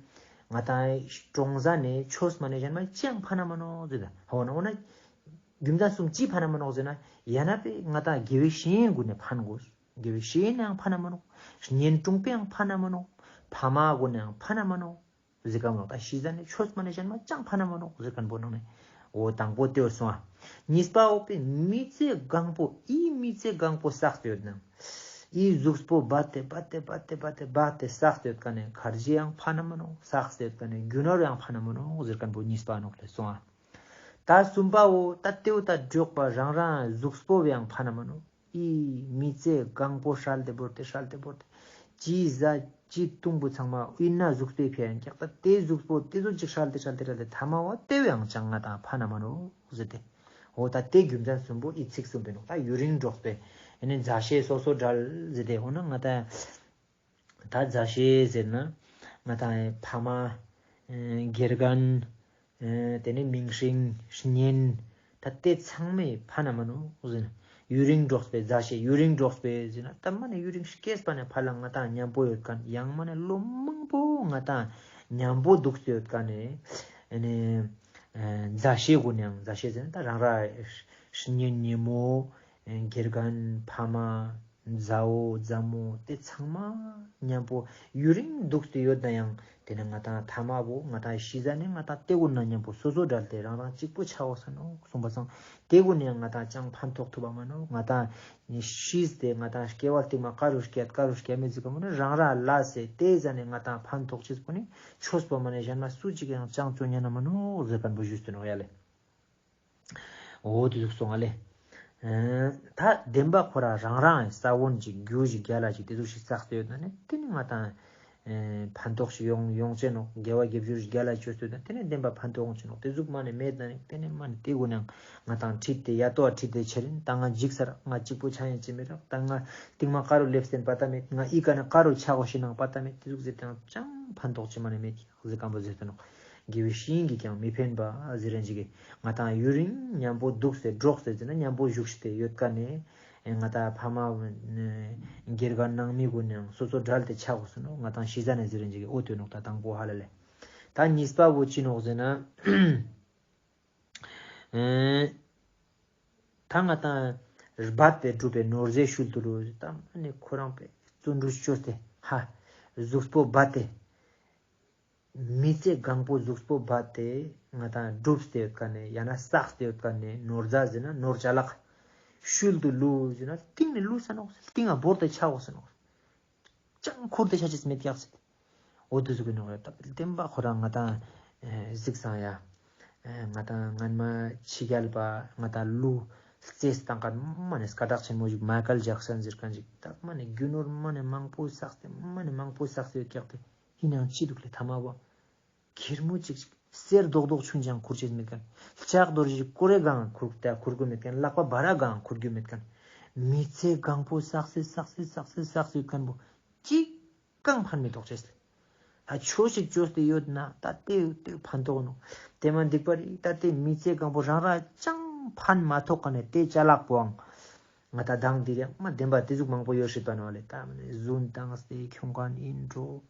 ང་ཏང་གྲོངས་ཟ་ནེ་ཆོས་མ་ནེ་གཞན་མ་ཅང་ཕན་ན་མ་ནོག་ཟེར་ད། འོ་ན་འོ་ན་རྒྱུ་མཚན་གསུམ་ཅི་ཕན་ན་མ་ནོག་ཟེར་ན་ཡང་ན་པེ་ང་ཏང་དགེ་བའི་བཤེས་གཉེན་གུན་ནེ་ཕན་དགོས། དགེ་བའི་བཤེས་གཉེན་ཡང་ཕན་ན་མ་ནོག། གཉེན་དྲུང་པའང་ཕན་ན་མ་ནོག། ཕ་མ་གུན་ནེ་ཡང་ཕན་ན་མ་ནོག། ཟེར་མཁན་པོ་ནོག། ད་ཤི་ཟ་ནེ་ཆོས་མ་ནེ་གཞན་མ་ཅང་ཕན་ན་མ་ནོག་ཟེར་མཁན་པོ་ནང་ནེ། འོ་དང་པོ་དེ་བོ་སོང་ང་། གཉིས་པའོ་པེ་མི་ཚེ་གང་པོ་ཨི་མི་ཚེ་གང་པོ་བསགས་ཏེ་ཡོད་ན། ཨི་གཟུགས་པོ་སྦད་དེ་སྦད་དེ་སྦད་དེ་སྦད་དེ་སྦད་དེ་བསགས་ཏེ་ཡོད་མཁན་ནི་ཁར་ཇི་ཡང་ཕན་ན་མ་ནོག། བསགས་ཏེ་ཡོད་མཁན་ནི་རྒྱུ་ནོར་ཡང་ཕན་ན་མ་ནོག་ཟེར་མཁན་པོ་གཉིས་པ་ནོག་ལེ་སོང་ང་། ད་གསུམ་པའོ་ད་དེ་བོ་ད་འགྲོགས་པ་རང་རང་གཟུགས་པོ་བོ་ཡང་ཕན་ན་མ་ནོག། ཨི་མི་ཚེ་གང་པོ་ཧྲལ་ཏེ་བོར་ཏེ་ཧྲལ་ཏེ་བོར་ཏེ། ཅི་ཟ་ཅི་བཏུང་པོ་ཚང་མ་ཨིན་ན་གཟུགས་པོའི་ཕིའ་ཡང་ཀྱག། ད་དེ་གཟུགས་པོ་དེ་ཚོ་ཅིག་ཧྲལ་ཏེ་ཧྲལ་ཏེ་ཧྲལ་ཏེ་ཐ་མ་བོ་དེ་བོ་ཡང་ཅང་ང་ཏང་ཕན་ན་མ་ནོག་ཟེར་ཏེ། འོ་ད་དེ་རྒྱུ་མཚན་གསུམ་པོ་ཨི་ཚིག་གསུམ་པོ་ནོག། ད་ཡུན་རིང་འགྲོགས་པའི་ཨེ་ནེ་མཛའ་བཤེས་སོ་སོ་བྲལ་ཟེར་ཏེ་འོ་ན་ང་ཏང་ད་མཛའ་བཤེས་ཟེར་ན་ང་ཏང་ཕ་མ་ཨེ་དགེ་རྒན་ཨེ་དེ་ནེ་མིང་སྲིང་གཉེན་ད་དེ་ཚང་མའི་ཕན་ན་མ་ནོག་ཟེར་ན། ཡུན་རིང་འགྲོགས་པའི་མཛའ་བཤེས་ཡུན་རིང་འགྲོགས་པའི་ཟེར་ན་ད་མ་ནེ་ཡུན་རིང་སྐྱེས་པ་ནེ་ཕར་ལ་ང་ཏང་མཉམ་པོ་ཡོད་མཁན་ཡང་མ་ནེ་ལོ་མང་པོ་ང་ཏང་མཉམ་པོ་འདུག་སྟེ་ཡོད་མཁན་ནི་ཨེ་ནེ་ཨེ་མཛའ་བཤེས་གུན་ཡང་མཛའ་བཤེས་ཟེར་ན་ད་རང་ར་གཉེན་ཉེ་མོ་ཨེ་དགེ་རྒན་ཕ་མ་མཛའ་བོ་མཛའ་མོ་དེ་ཚང་མ་མཉམ་པོ་ཡུན་རིང་འདུག་སྟེ་ཡོད་ན་ཡང་དེ་ནེ་ང་ཏང་ཐ་མ་བོ་ང་ཏང་ཤི་ཟ་ནེ་ང་ཏང་དེ་གུན་ན་མཉམ་པོ་སོ་སོ་བྲལ་ཏེ་རང་རང་གཅིག་པོ་ཆ་འོ་ས་ནོག་གསུངས་པ་སང་དེ་གུན་ནེ་ང་ཏང་ཅང་ཕན་ཐོགས་ཐུབ་པ་མ་ནོག། ང་ཏང་ཤིས་ཏེ་ང་ཏང་སྐྱེ་བ་རྟིང་མ་ཀ་རུ་སྐྱེ་ཀ་རུ་སྐྱེ་མེད་ཟེར་ག་མ་ནོག། རང་ར་ལ་སེ་དེ་ཟ་ནེ་ང་ཏང་ཕན་ཐོགས་ཅེས་པོ་ནི་ཆོས་པོ་མ་ནེ་གཞན་མ་སུ་ཅིག་ཡང་ཅང་ཅོ་ཉན་ན་མ་ནོག་ཟེར་མཁན་པོ་ཞུས་ཏེ་ནོག་ཡ་ལེ། འོ་དེ་ཟུག་སོང་ང་ལེ། ཨེ་ད་བདེན་པ་ཁོ་ར་རང་རང་ས་བོན་ཅིག་རྒྱུ་ཞིག་རྒྱལ་ལ་ཞིག་དེ་ཟུག་ཞིག་བསགས་ཏེ་ཡོད་ན་ནི་དེ་ནི་ང་ཏང་ཨེ་ཕན་ཐོགས་ཤིག་ཡོང་ཡོང་ཅེ་ནོག། དགེ་བ་དགེ་སྦྱོར་ཞིག་རྒྱལ་ལ་ཅོས་ཏེ་ཡོད་ན་དེ་ནི་བདེན་པ་ཕན་ཐོགས་ཡོང་ཅེ་ནོག། དེ་ཟུག་མ་ནེ་མེད་ན་ནི་དེ་ནི་མ་ནེ་དེ་གུན་ཡང་ང་ཏང་ཁྲིད་དེ་ཡ་ཏོ་ཁྲིད་དེ་ཆེ་རིན་ད་ང་འཇིགས་ས་རག། ང་གཅིག་པོ་ཆ་ཡིན་ཅེ་མི་རག། ད་ང་རྟིང་མ་ཀ་རུ་ལེབས་ཏེ་ཡིན་པ་ད་མེད། ང་ཨི་ཀ་ནེ་ཀ་རུ་ཆ་འོ་ཤི་ནང་པ་ད་མེད། དེ་ཟུག་ཟེར་ཏེ་ཡང་ཅང་ཕན་ཐོགས་ཅེ་མ་ནེ་མེད། ཟེར་མཁན་པོ་ཟེར་ཏེ་ནོག། དགེ་བའི་བཤེས་གཉེན་གྱིས་ཀྱང་མི་ཕན་པ་ཟེར་རན་ཅིག་གི་ང་ཏང་ཡུན་རིང་མཉམ་པོ་འདུག་སྟེ་འགྲོགས་ཏེ་ཟེར་ན་མཉམ་པོ་བཞུགས་ཏེ་ཡོད་མཁན་ནི་ཨེ་ང་ཏང་ཕ་མ་དགེ་རྒན་ནང་མི་གུན་ཡང་སོ་སོ་བྲལ་ཏེ་ཆ་འོ་ས་ནོག། ང་ཏང་ཤི་ཟ་ནེ་ཟེར་རན་ཅིག་གི་འོ་དེ་ནོག། ད་དང་པོ་ཧ་ལ་ལེ། ད་གཉིས་པ་བོ་ཅི་ནོག་ཟེར་ན་ཨེ་ད་ང་ཏང་སྦད་དེ་སྒྲུབ་པའི་ནོར་རྫས་ཤུལ་དུ་ལུས། ད་མ་ནེ་ཁོ་རང་པེ་བརྩོན་འགྲུས་ཅོས་ཏེ་ཧ་གཟུགས་པོ་སྦད་དེ་མི་ཚེ་གང་པོ་གཟུགས་པོ་སྦད་དེ་ང་ཏང་སྒྲུབ་སྟེ་ཡོད་མཁན་ནི་ཡང་ན་བསགས་ཏེ་ཡོད་མཁན་ནི་ནོར་རྫས་ཟེར་ན་ནོར་ཅ་ལག་ཤུལ་དུ་ལུས་ཟེར་ན་གཏིང་ནེ་ལུས་ས་ནོག། གཏིང་ང་བོར་ཏེ་ཆ་འོ་ས་ནོག། ཅང་ཁུར་ཏེ་ཆ་ཅེས་མེད་ཀྱག་ཟེར། འོ་དེ་ཟུག་གི་ནོག་ཡ། ད་བདེན་པ་ཁོ་རང་ང་ཏང་ཨེ་གཟིགས་སང་ཡ། ཨེ་ང་ཏང་སྔན་མ་ཕྱི་རྒྱལ་པ་ང་ཏང་ལུས་རྩེས་བཏང་མཁན་མ་ནེ་སྐད་གྲགས་ཆེན་མོ་ཞིག་མའི་ཀལ་ཇེག་སན་ཟེར་མཁན་ཞིག། ད་མ་ནེ་རྒྱུ་ནོར་མ་ནེ་མང་པོ་བསགས་ཏེ་མ་ནེ་མང་པོ་བསགས་ཏེ་ཡོད་ཀྱག་སྟེ། ཡིན་ནའང་ཅི་འདུག་ལེ་ཐ་མ་བོ། ཁེར་མོ་ཅིག་ཅིག་གསེར་རྡོག་རྡོག་ཆུན་ཅང་ཁུར་ཅེས་མེད་མཁན། ལྕགས་རྡོ་རྗེ་ཀོ་རེ་གང་ཁུར་ཏེ་ཁུར་རྒྱུ་མེད་མཁན། ལག་པ་བ་ར་གང་ཁུར་རྒྱུ་མེད་མཁན། མི་ཚེ་གང་པོ་བསགས་སེ་བསགས་སེ་བསགས་སེ་བསགས་སེ་ཡོད་མཁན་པོ་ཅིག་གང་ཕན་མི་ཐོགས་ཅེས་ལེ། ད་ཆོས་ཤིག་ཅོས་ཏེ་ཡོད་ན་ད་དེ་དེ་ཕན་ཐོགས་ནོག། དེ་མ་འདུག་པ་རེད། ད་དེ་མི་ཚེ་གང་པོ་རང་ར་ཅང་ཕན་མ་ཐོགས་མཁན་ནི་དེ་ཅ་ལག་པོའང་ ང་ཏང་མདང་དེ་རིང་མ་བདེན་པ་དེ་ཟུག་མང་པོ་ཡོད་སྲིད་པ་ནོག་ལེ། ད་མ་ནེ་རྫུན་བཏང་སྟེ་ཁྱོང་མཁན་ཨིན་འགྲོ།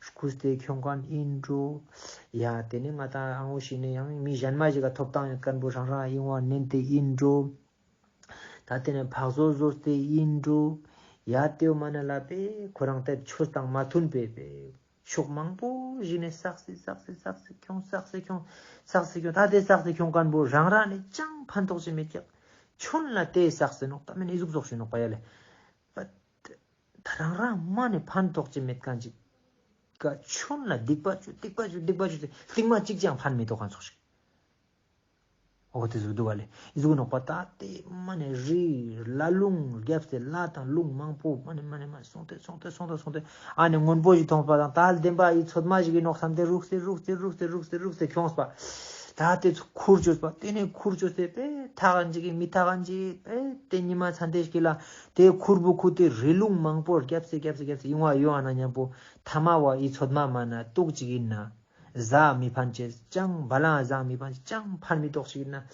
རྐུས་ཏེ་ཁྱོང་མཁན་ཨིན་འགྲོ། ཡ་དེ་ནེ་ང་ཏང་ཨ་ངོ་ཞིག་ནེ་ཡང་མི་གཞན་མ་ཞིག་ག་ཐོབ་ཐང་ཡོད་མཁན་པོ་རང་རང་ཨིན་བ་ནན་ཏེ་ཨིན་འགྲོ། ད་དེ་ནེ་ཕག་བཟོ་བཟོས་ཏེ་ཨིན་འགྲོ། ཡ་དེའོ་མ་ནེ་ལ་པེ་ཁོ་རང་ཏེ་ཆོས་དང་མ་མཐུན་པའི་པེ་ཕྱོགས་མང་པོ་ཞིག་ནེ་བསགས་སེ་བསགས་སེ་བསགས་སེ་ཁྱོང་བསགས་སེ་ཁྱོང་བསགས་སེ་ཁྱོང་། ད་དེ་བསགས་སེ་ཁྱོང་མཁན་པོ་རང་རང་ནེ་ཅང་ཕན་ཐོགས་ཅིག་མེད་ཀྱག། ཁྱོད་ལ་དེ་བསགས་སེ་ནོག་ད་མེན་ཨི་ཟུག་ཟོག་ཞིག་ནོག་པ་ཡ་ལེ། ད་རང་རང་མ་ནེ་ཕན་ཐོགས་ཅིག་མེད་མཁན་ཅིག་ག་ཁྱོད་ལ་སྡིག་པ་ཅོས་སྡིག་པ་ཅོས་སྡིག་པ་ཅོས་ཏེ་སྟིང་མ་ཅིག་ཅང་ཕན་མི་ཐོགས་མཁན་ཟོག་ཞིག། འོ་དེ་ཟུག་འདུག་ག་ལེ། ཨི་ཟུག་ནོག་པ། ད་དེ་མ་ནེ་རི་ལ་རླུང་རྒྱབ་སྟེ་ལ་དང་རླུང་མང་པོ་མ་ནེ་མ་ནེ་མ་ནེ་སོང་སྟེ་སོང་སྟེ་སོང་སྟེ་སོང་སྟེ་ཨ་ནེ་སྔོན་པོ་ཞིག་མཐོང་པ་དང་ད་བདེན་པ་ཨི་ཚོད་མ་ཞིག་ཨིན་ནོག་བསམ་སྟེ་རུག་སྟེ་རུག་སྟེ་རུག་སྟེ་རུག་སྟེ་ཁྱོངས་པ། ད་དེ་ཚོ་ཁུར་ཅོས་པ། དེ་ནེ་ཁུར་ཅོས་ཏེ་པེ་ཐག་ག་འཇིག་གི་མི་ཐག་ག་འཇིག་པེ་དེ་ཉི་མ་ཚན་ཏེ་ཞིག་ལ་དེ་ཁུར་བུ་ཁུར་ཏེ་རི་ལུང་མང་པོ་རྒྱབ་སྟེ་རྒྱབ་སྟེ་རྒྱབ་སྟེ་ཨིན་བ་ཡོང་ཨ་ན་མཉམ་པོ་ཐ་མ་བ་ཨི་ཚོད་མ་མ་ནེ་ཏོག་ཅིག་ཨིན་ན། ཟ་མི་ཕན་ཅེས་ཅང་བ་ལང་ཟ་མི་ཕན་ཅེས་ཅང་ཕན་མི་ཐོགས་ཤིག་ན།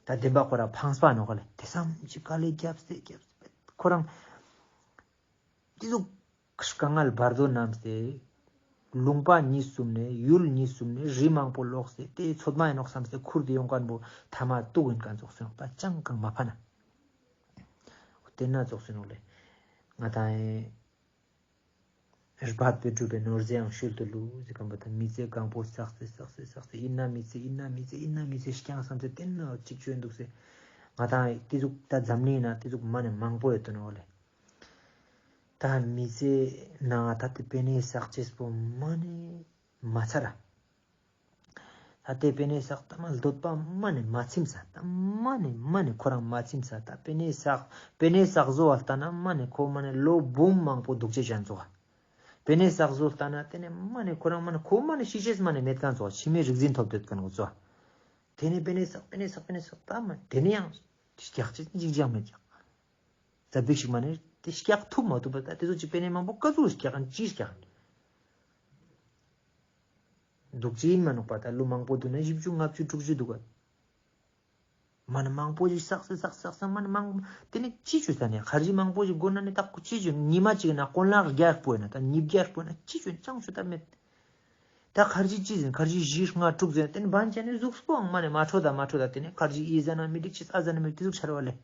ད་བདེན་པ་ཁོ་རང་ཕངས་པ་ནོག་ག་ལེ། དེ་བསམ་ཅིག་ག་ལེ་རྒྱབ་སྟེ་རྒྱབ་སྟེ་ཁོ་རང་དེ་ཟུག་དཀའ་ངལ་བར་དོ་རྣམས་ཏེ་ལུང་པ་གཉིས་གསུམ་ནེ་ཡུལ་གཉིས་གསུམ་ནེ་རི་མང་པོ་ལོག་སྟེ་དེ་ཚོད་མ་ཨིན་ནོག་བསམ་སྟེ་ཁུར་ཏེ་ཡོང་མཁན་པོ་ཐ་མ་ཏོག་ཨིན་མཁན་ཙོགས་སོང་ད་ཅང་གང་མ་ཕན་ན། དེ་ན་ཙོགས་སོང་ལེ། ང་ཏང་ཨེ། རྦད་དེ་སྒྲུབ་པའི་ནོར་རྫས་ཡང་ཤུལ་དུ་བླུགས་ཟེར་མཁན་པོ་ད་མི་ཚེ་གང་པོ་བསགས་ཏེ་བསགས་ཏེ་བསགས་ཏེ་ཨིན་ན་མི་ཚེ་ཨིན་ན་མི་ཚེ་ཨིན་ན་མི་ཚེ་རྐྱང་བསམ་སྟེ་དེ་ན་ཅིག་ཅོ་ཨིན་འདུག་ཟེར། ང་ཏང་དེ་ཟུག་ད་འཛམ་གླིང་ན་དེ་ཟུག་མ་ནེ་མང་པོ་ཡོད་དོ་ནོག་ལེ། ད་མི་ཚེ་ནང་ད་དེ་པེ་ནེ་བསགས་ཅེས་པོ་མ་ནེ་མ་ཚར་ར། ད་དེ་པེ་ནེ་བསགས་ད་མ་འདོད་པ་མ་ནེ་མ་ཚིམས་ས། ད་མ་ནེ་མ་ནེ་ཁོ་རང་མ་ཚིམས་ས། ད་པེ་ནེ་བསགས་པེ་ནེ་བསགས་བཟོ་བ་ལྟ་ན་མ་ནེ་ཁོ་མ་ནེ་ལོ་འབུམ་མང་པོ་འདུག་ཅེས་ཅན་ཙོགས། པེ་ནེ་བསགས་བཟོ་ལྟ་ན་དེ་ནེ་མ་ནེ་ཁོ་རང་མ་ནེ་ཁོ་མ་ནེ་ཤི་ཅེས་མ་ནེ་མེད་མཁན་ཙོགས། ཕྱི་མའི་རིག་འཛིན་ཐོབ་སྡོད་མཁན་གོ་ཙོགས། དེ་ནེ་པེ་ནེ་བསགས་པེ་ནེ་བསགས་པེ་ནེ་བསགས་ད་མ་དེ་ནེ་ཡང་སྐྱག་ཅེས་ཅིག་ཅང་མེད་ཀྱག། ཙ་པིག་ཞིག་མ་ནེ་དེ་སྐྱག་ཐུབ་མ་ཐུབ་པ་ད་དེ་ཚོ་ཅིག་པེ་ནེ་མང་པོ་ཀ་ཟུག་སྐྱག་ག་ཅི་སྐྱག་ག། འདུག་ཅི་ཨིན་མ་ནོག་པ། ད་ལོ་མང་པོ་འདུག་ན་བཞི་བཅུ་ལྔ་བཅུ་དྲུག་ཅུ་འདུག་ག། མ་ནེ་མང་པོ་ཞིག་བསགས་སེ་བསགས་བསགས་བསགས་མ་ནེ་མང་དེ་ནེ་ཅི་ཅོས་ད་ནེ་ཁར་ཇི་མང་པོ་ཞིག་དགོས་ན་ནི་ད་ཅི་ཅོས། ཉི་མ་ཅིག་ན་གོན་ལག་བརྒྱ་སྤོས་ན་ད་ཉིས་བརྒྱ་སྤོས་ན་ཅི་ཅོས་ཅང་ཅོ་ད་མེད། ད་ཁར་ཇི་ཅི་ཟིན་ཁར་ཇི་བཞི་ལྔ་དྲུག་ཟིན་དེ་ནེ་བན་ཅན་ནི་གཟུགས་པོའང་མ་ནེ་མ་འཕྲོད་ད་མ་འཕྲོད་ད་དེ་ནེ་ཁར་ཇི་ཨི་ཟ་ན་མི་འགྲིག་ཅི་ཨ་ཟ་ན་མི་འགྲིག་ཅི་ཟུག་ཆ་ར་བ་ལེ།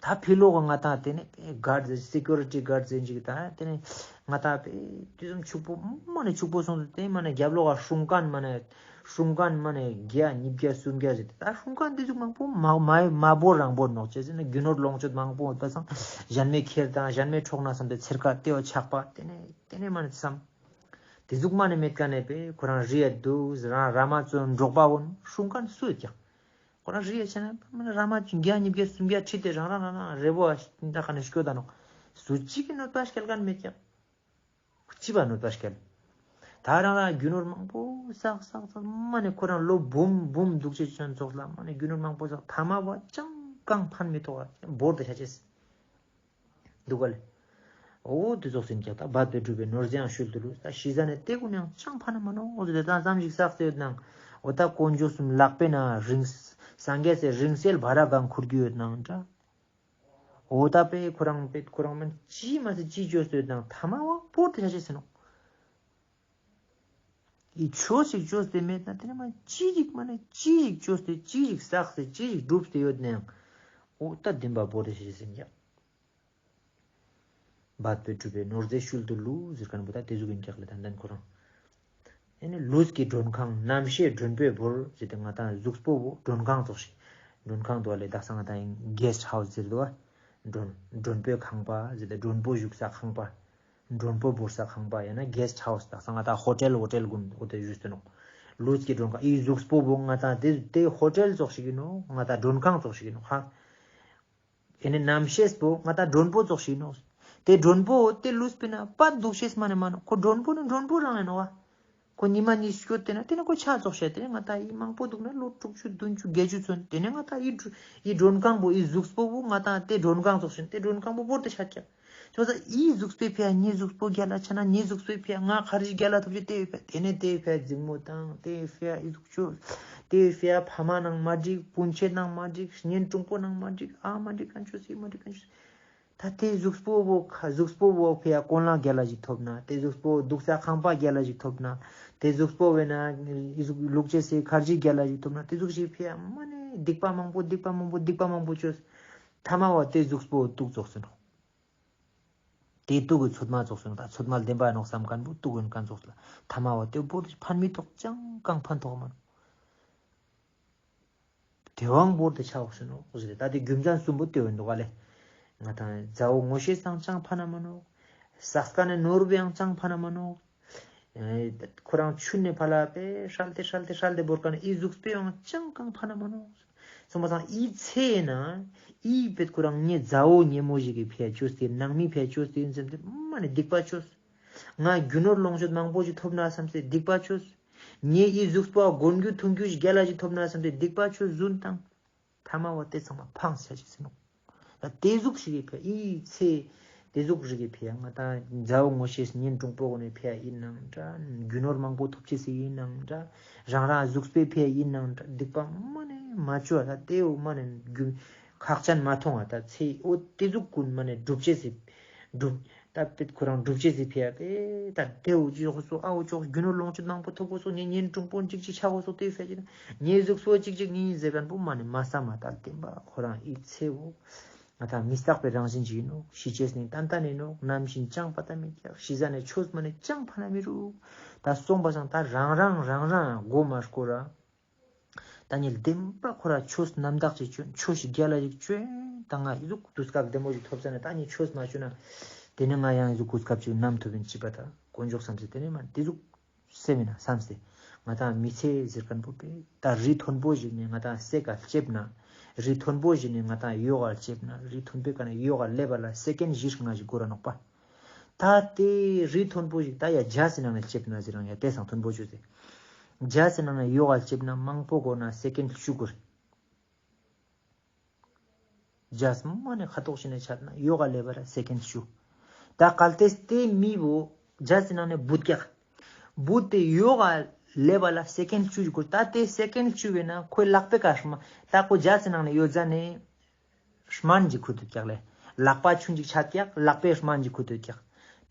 ད་ཕི་ལོག་ག་ང་ཏང་དེ་ནེ་གཱར་ཌ་སི་ཀུ་རི་ཊི་གཱར་ཌ་ཟེར་ཅིག་ད་དེ་ནེ་ང་ཏང་པེ་དེ་ཙམ་ཕྱུག་པོ་མ་ནེ་ཕྱུག་པོ་སོང་སྟེ་མ་ནེ་རྒྱབ་ལོག་ག་སྲུང་མཁན་མ་ནེ་སྲུང་མཁན་མ་ནེ་བརྒྱ་ཉིས་བརྒྱ་སུམ་བརྒྱ་ཟེར་ད་སྲུང་མཁན་དེ་ཙམ་མང་པོ་མ་མ་མ་བོར་རང་བོར་ནོག་ཅི་ཟེར་ན་རྒྱུ་ནོར་ལོངས་སྤྱོད་མང་པོ་ཡོད་པ་སང་གཞན་མའི་ཁེར་དང་གཞན་མའི་འཕྲོག་ན་བསམ་སྟེ་ཚེར་ཁ་ཏེའོ་ཆག་པ་དེ་ནེ་དེ་ནེ་མ་ནེ་བསམ། དེ་ཟུག་མ་ནེ་མེད་མཁན་ནེ་པེ་ཁོ་རང་རི་ཡ་འདུག་ཟེར་རང་ར་མ་ཚོ་འབྲོག་པ་བོ་སྲུང་མཁན་སུ་ཡོད་ཀྱག། ཁོ་རང་རི་ཡ་ཆེ་ན་ར་མ་བཅུ་བརྒྱ་ཉིས་བརྒྱ་སུམ་བརྒྱ་ཁྲིད་དེ་རང་རང་རང་རང་རི་བོ་ཨ་ད་ཁ་ནེ་སྐྱོད་ད་ནོག། སུ་གཅིག་གི་གནོད་པ་སྐྱེལ་མཁན་མེད་ཀྱག། གཅིག་པ་གནོད་པ་སྐྱེལ། ད་རང་རང་རྒྱུ་ནོར་མང་པོ་བསགས་བསགས་བསགས་མ་ནེ་ཁོ་རང་ལོ་འབུམ་འབུམ་འདུག་ཅེས་ཅན་ཙོགས་ལ་མ་ནེ་རྒྱུ་ནོར་མང་པོ་བསགས་ཐ་མ་བ་ཅང་གང་ཕན་མི་ཐོགས་བོར་ཏེ་ཆ་ཅེས། འདུག་ག་ལེ། འོ་དེ་ཙོགས་ཟིན་ཀྱག་ད་རྦད་དེ་སྒྲུབ་པའི་ནོར་རྫས་ཡང་ཤུལ་དུ་བླུགས། ད་ཤི་ཟ་ནེ་དེ་ཀུན་ཡང་ཅང་ཕན་ན་མ་ནོག། འོ་དེ་ད་ཙམ་ཞིག་བསགས་ཏེ་ཡོད་ནང་འོ་ད་དཀོན་མཆོག་གསུམ་ལག་པའི་ནང་རིང་སངས་རྒྱས་སི་རིང་བསྲེལ་བ་ར་གང་ཁུར་རྒྱུ་ཡོད་ནང་འདྲ། འོ་ད་པེ་ཁོ་རང་པེ་ཁོ་རང་མན་ཅི་མ་ཟེར་ཅི་བཅོས་ཏེ་ཡོད་ནང་ཐ་མ་བ་བོར་ཏེ་ཆ་ཅེས་ཟེར་ནོག། ཡི་ཆོས་ཤིག་བཅོས་ཏེ་མེད་ན་དེ་ནེ་མ་ཅི་ཞིག་མ་ནེ་ཅི་ཞིག་བཅོས་ཏེ་ཅི་ཞིག་བསགས་ཏེ་ཅི་ཞིག་བསྒྲུབས་ཏེ་ཡོད་ནའང་འོ་ད་བདེན་པ་བོར་ཏེ་ཆ་ཅེས་ཟེར་ཀྱག། རྦད་དེ་སྒྲུབ་པའི་ནོར་རྫས་ཤུལ་དུ་བླུགས་ཟེར་མཁན་པོ་ད་དེ་ཟུག་ཨིན་ཀྱག་ལེ། ཏན་ཏན་ཁོ་རང་། ཨེ་ནི་ལུས་ཀྱི་མགྲོན་ཁང་རྣམ་ཤེས་མགྲོན་པོས་བོར་ཟེར་ཏེ་ང་ཏང་གཟུགས་པོ་བོ་མགྲོན་ཁང་ཙོགས་ཤིག། མགྲོན་ཁང་དུ་བ་ལེ་དག་ས་ང་ཏང་གེསྟ་ཧའུས་ཟེར་དུ་བ། མགྲོན་མགྲོན་པོའི་ཁང་པ་ཟེར་ཏེ་མགྲོན་པོ་བཞུགས་ས་ཁང་པ། མགྲོན་པོ་བོར་ས་ཁང་པ་ཡང་ན་གེསྟ་ཧའུས་དག་ས་ང་ཏང་ཧོ་ཊེལ་ཧོ་ཊེལ་གུན་འོ་དེ་བཞུགས་ཏེ་ནོག། ལུས་ཀྱི་མགྲོན་ཁང་ཨི་གཟུགས་པོ་བོ་ང་ཏང་དེ་དེ་ཧོ་ཊེལ་ཙོགས་ཤིག་ཨིན་ནོག། ང་ཏང་མགྲོན་ཁང་ཙོགས་ཤིག་ཨིན་ནོག་ཧ། ཨེ་ནི་རྣམ་ཤེས་པོ་ང་ཏང་མགྲོན་པོ་ཙོགས་ཤིག་ཨིན་ནོག། དེ་མགྲོན་པོ་དེ་ལུས་པའི་ནང་པ་འདུག་ཤེས་མ་ནེ་མ་ནོག། ཁོ་མགྲོན་པོ་ནི་མགྲོན་པོ་རང་ཨིན་ནོག་བ། ཁོ་ཉི་མ་གཉིས་སྐྱོད་དེ་ན་དེ་ནེ་ཁོ་ཆ་ཙོགས་ཤེས་དེ་ནེ་ང་ཏང་ཨི་མང་པོ་འདུག་ན་ལོ་དྲུག་ཅུ་བདུན་ཅུ་བརྒྱད་ཅུ་ཚུན་དེ་ནེ་ང་ཏང་ཨི་འགྲོ་ཨི་མགྲོན་ཁང་པོ་ཨི་གཟུགས་པོ་བོ་ང་ཏང་དེ་མགྲོན་ཁང་ཙོགས་ཤིག་དེ་མགྲོན་ཁང་པོ་བོར་ཏེ་ཆ་ཀྱག། ཅོ་ས་ཨི་གཟུགས་པོའི་ཕི་ཡ་ངའི་གཟུགས་པོ་རྒྱལ་ལ་ཆ་ན་ངའི་གཟུགས་པོའི་ཕི་ཡ་ང་ཁར་ཇི་རྒྱལ་ལ་ཐོབ་ཅེས་དེ་ཕི་ཡ་དེ་ནེ་དེ་ཕི་ཡ་འཛིང་མོ་དང་དེ་ཕི་ཡ་ཨི་གཟུགས་ཅོ་དེ་ཕི་ཡ་ཕ་མ་ནང་མ་འགྲིག་སྤུན་མཆེད་ནང་མ་འགྲིག་གཉེན་དྲུང་པོ་ནང་མ་འགྲིག་ཨ་མ་འགྲིག་གང་ཅོས་སི་མ་འགྲིག་གང་ཅོས་སི། ད་དེ་གཟུགས་པོ་བོ་ཁ་གཟུགས་པོ་བོ་ཕི་ཡ་གོན་ལག་རྒྱལ་ལ་ཞིག་ཐོབ་ན་དེ་གཟུགས་པོ་འདུག་ས་ཁང་པ་རྒྱལ་ལ་ཞིག་ཐོབ་ན་དེ་གཟུགས་པོ་བོ་ན་ལུག་ཅེས་སི་ཁར་ཇི་རྒྱལ་ལ་ཞིག་ཐོབ་ན་དེ་གཟུགས་ཤིག་ཕི་ཡ་མ་ནེ་སྡིག་པ་མང་པོ་སྡིག་པ་མང་པོ་སྡིག་པ་མང་པོ་ཅོས། ཐ་མ་བ་དེ་གཟུགས་པོ་དུག་ཙོགས་སེ་ནོག། དེ་དུག་གི་ཚོད་མ་ཙོགས་སེ་ནོག། ད་ཚོད་མ་བདེན་པ་ནོག་བསམ་མཁན་བོ་དུག་ཡོད་མཁན་ཙོགས་ལ་ཐ་མ་བ་དེ་བོར་ཕན་མི་ཐོགས་ཅང་གང་ཕན་ཐོགས་མ་ནོག། དེ་བང་བོར་ཏེ་ཆ་འོག་སེ་ནོག་ཟེར། ད་དེ་རྒྱུ་མཚན་གསུམ་པོ་དེ་བོ་འདུག་ག་ལེ། ང་ཏང་མཛའ་བོ་ངོ་ཤེས་སང་ཅང་ཕན་ན་མ་ནོག། སག་ཀ་ནེ་ནོར་བའང་ཅང་ཕན་ན་མ་ནོག། ཨེ་ཁོ་རང་ཆུན་ནེ་ཕར་ལ་པེ་ཧྲལ་ཏེ་ཧྲལ་ཏེ་ཧྲལ་ཏེ་བོར་ཀ་ནེ་ཨི་གཟུགས་པོའང་ཅང་གང་ཕན་ན་མ་ནོག། སོང་པ་སང་ཨི་ཚེ་ན་ཨི་པེ་ཁོ་རང་ངའི་མཛའ་བོ་ཉེ་མོ་ཞིག་གི་ཕི་ཡ་ཅོས་ཏེ་ནང་མི་ཕི་ཡ་ཅོས་ཏེ་ཡིན་སེམས་ཏེ་མ་ནེ་སྡིག་པ་ཅོས། ང་རྒྱུ་ནོར་ལོངས་སྤྱོད་མང་པོ་ཞིག་ཐོབ་ན་བསམ་སྟེ་སྡིག་པ་ཅོས། ངའི་ཨི་གཟུགས་པོ་གོན་རྒྱུ་འཐུང་རྒྱུ་ཞིག་རྒྱལ་ལ་ཞིག་ཐོབ་ན་བསམ་སྟེ་སྡིག་པ་ཅོས་རྫུན་དང་། ཐ་མ་བ་དེ་ཚང་མ་ཕངས་ཆ་ཅིག་སེ་ནོག། ད་དེ་གཟུགས་ཤིག་གི་ཕི་ཡ་ཨི་ཚེ་དེ་གཟུགས་ཤིག་གི་ཕི་ཡ་ང་ཏང་མཛའ་བོ་ངོ་ཤེས་གཉེན་དྲུང་པོ་གུན་ནི་ཕི་ཡ་ཡིན་ནང་འདྲ་རྒྱུ་ནོར་མང་པོ་ཐོབ་ཅེས་སི་ཡིན་ནང་འདྲ་རང་རང་གཟུགས་པོའི་ཕི་ཡ་ཡིན་ནང་འདྲ་སྡིག་པ་མ་ནེ་མ་ཅོ་ད་དེ་བོ་མ་ནེ་རྒྱུ་ཁག་ཅན་མ་མཐོང་བ་ད་ཚེ་འོ་དེ་གཟུགས་གུན་མ་ནེ་སྒྲུབ་ཅེས་སི་སྒྲུབ། ད་པེ་ཁོ་རང་སྒྲུབ་ཅེས་སི་ཕི་ཡ་པེ་ད་དེ་འོ་ཅི་ཡོག་སོ་ཨ་འོ་ཅོག་རྒྱུ་ནོར་ལོངས་སྤྱོད་མང་པོ་ཐོབ་གོ་སོ་ངའི་གཉེན་དྲུང་པོ་ཅིག་ཅིག་ཆ་གོ་སོ་དེ་ཕི་ཡ་ཅི་ན་ངའི་གཟུགས་པོ་ཅིག་ཅིག་ངའི་ཟེར་མཁན་པོ་མ་ནེ་མ་བསམ་མ་ད་བདེན་པ་ཁོ་རང་ཨི་ཚེ་བོ་ང་ཏང་མི་རྟག་པའི་རང་བཞིན་ཅིག་ཡིན་ནོག། ཤི་ཅེས་ནི་ཏན་ཏན་ཡིན་ནོག། ནམ་ཤི་ཅང་པ་ཏ་མེད་ཀྱག། ཤི་ཟ་ནེ་ཆོས་མ་ནེ་ཅང་ཕན་ན་མི་རུག། ད་སོང་པ་སང་ད་རང་རང་རང་རང་མགོ་མ་སྐོར་ར། ད་ནི་བདེན་པ་ཁོ་ར་ཆོས་རྣམ་དག་ཅིག་ཅོ་ཆོས་ཤིག་རྒྱལ་ལ་ཞིག་ཅོ་ད་ང་ཨི་ཟུག་དུས་སྐབས་བདེ་མོ་ཞིག་ཐོབ་ས་ན་ད་ནི་ཆོས་མ་ཅོ་ན་དེ་ནི་ང་ཡང་ཨི་ཟུག་གོ་སྐབས་ཅིག་ནམ་ཐོབ་ཡིན་ཅི་པ་ད་དཀོན་མཆོག་བསམ་སྟེ་དེ་ནི་མ་དེ་ཟུག་སེམས་མེད་ན་བསམ་སྟེ་ང་ཏང་མི་ཚེ་ཟེར་མཁན་པོ་པེ་ད་རི་མཐོན་པོ་ཞིག་ནས་ང་ཏང་སེ་ཀ་ལྕེབ་ན་རི་མཐོན་པོ་ཞིག་ནས་ང་ཏང་ཡོག་ག་ལྕེབ་ན་རི་མཐོན་པོའི་ཀ་ནས་ཡོག་ག་སླེབས་པ་ལ་སེ་ཀེན་ཌ་བཞི་ལྔ་ཞིག་འགོར་ར་ནོག་པ། ད་དེ་རི་མཐོན་པོ་ཞིག་ད་ཡ་ཇ་སི་ནང་ནས་ལྕེབ་ན་ཟེར་རང་ཡ་དེ་སང་མཐོན་པོ་ཅོས་ཏེ། ཇ་སི་ནང་ནས་ཡོག་ག་ལྕེབ་ན་མང་པོ་འགོར་ན་སེ་ཀེན་ཌ་བཅུ་འགོར། ཇ་སི་མ་ནེ་ཁ་ཐོག་ཞིག་ནས་ཆད་ན་ཡོག་ག་སླེབས་པ་ལ་སེ་ཀེན་ཌ་བཅུ། ད་གལ་ཏེ་དེ་མི་བོ་ཇ་སི་ནང་ནས་བུད་ཀྱག། བུད་དེ་ཡོག་ག་སླེབས་པ་ལ་སེ་ཀེན་ཌ་བཅུ་འགོར། ད་དེ་སེ་ཀེན་ཌ་བཅུ་བས་ན་ཁོའི་ལག་པའི་ཀ་ཧྲ་མ་ད་ཁོ་ཇ་སི་ནང་ནས་ཡོད་ཟ་ནེ། སྨན་ཞིག་ཁུར་དུག་ཀྱག་ལེ། ལག་པ་ཆུན་ཅིག་ཆད་ཀྱག་ལག་པའི་སྨན་ཞིག་ཁུར་དུག་ཀྱག།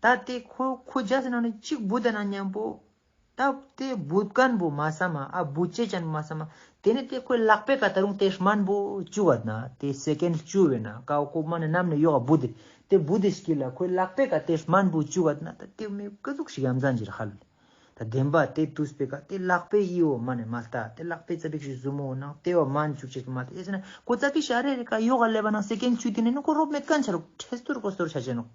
ད་དེ་ཁོ་ཁོ་ཇ་སི་ནང་ནས་ཅིག་བུད་ད་ན་མཉམ་པོ། ད་དེ་བུད་མཁན་པོ་མ་བསམ་མ་ཨ་བུད་ཅེས་ཅན་མ་བསམ་མ། དེ་ནས་དེ་ཁོའི་ལག་པའི་ཀ་ད་རུང་དེ་སྨན་པོ་བཅུག་ག་ན་དེ་སེ་ཀེན་ཌ་བཅུ་བས་ན་ཀའོ་ཁོ་མ་ནེ་ནམ་ནས་ཡོག་ག་བུད་དེ་དེ་བུད་དེ་སྐྱིལ་ལ་ཁོའི་ལག་པའི་ཀ་དེ་སྨན་པོ་བཅུག་ག་ན་ད་དེ་མི་ཀ་ཟུག་ཞིག་ཡ་མཚན་ཞིག་ར་ཧ་ལ། ད་བདེན་པ་དེ་དུས་པའི་ཀ་དེ་ལག་པའི་ཨི་བོ་མ་ནེ་མ་ལྟ་དེ་ལག་པའི་ཙ་པིག་ཞིག་ཟུར་མོ་ནང་དེ་བོ་མ་འཇུག་ཅེས་མ་ལྟ་ཨེ་ཟེར་ན་ཁོ་ཙ་པིག་ཞིག་ཨ་རེ་རེ་ཀ་ཡོག་ག་སླེབས་པ་ནང་སེ་ཀེན་ཌ་བཅུ་དེ་ནས་ནི་ཁོ་རོབ་མེད་མཁན་ཆ་རུག་ཁྲེས་ཏུར་ཀོ་སྟོར་ཆ་ཆེ་ནོག།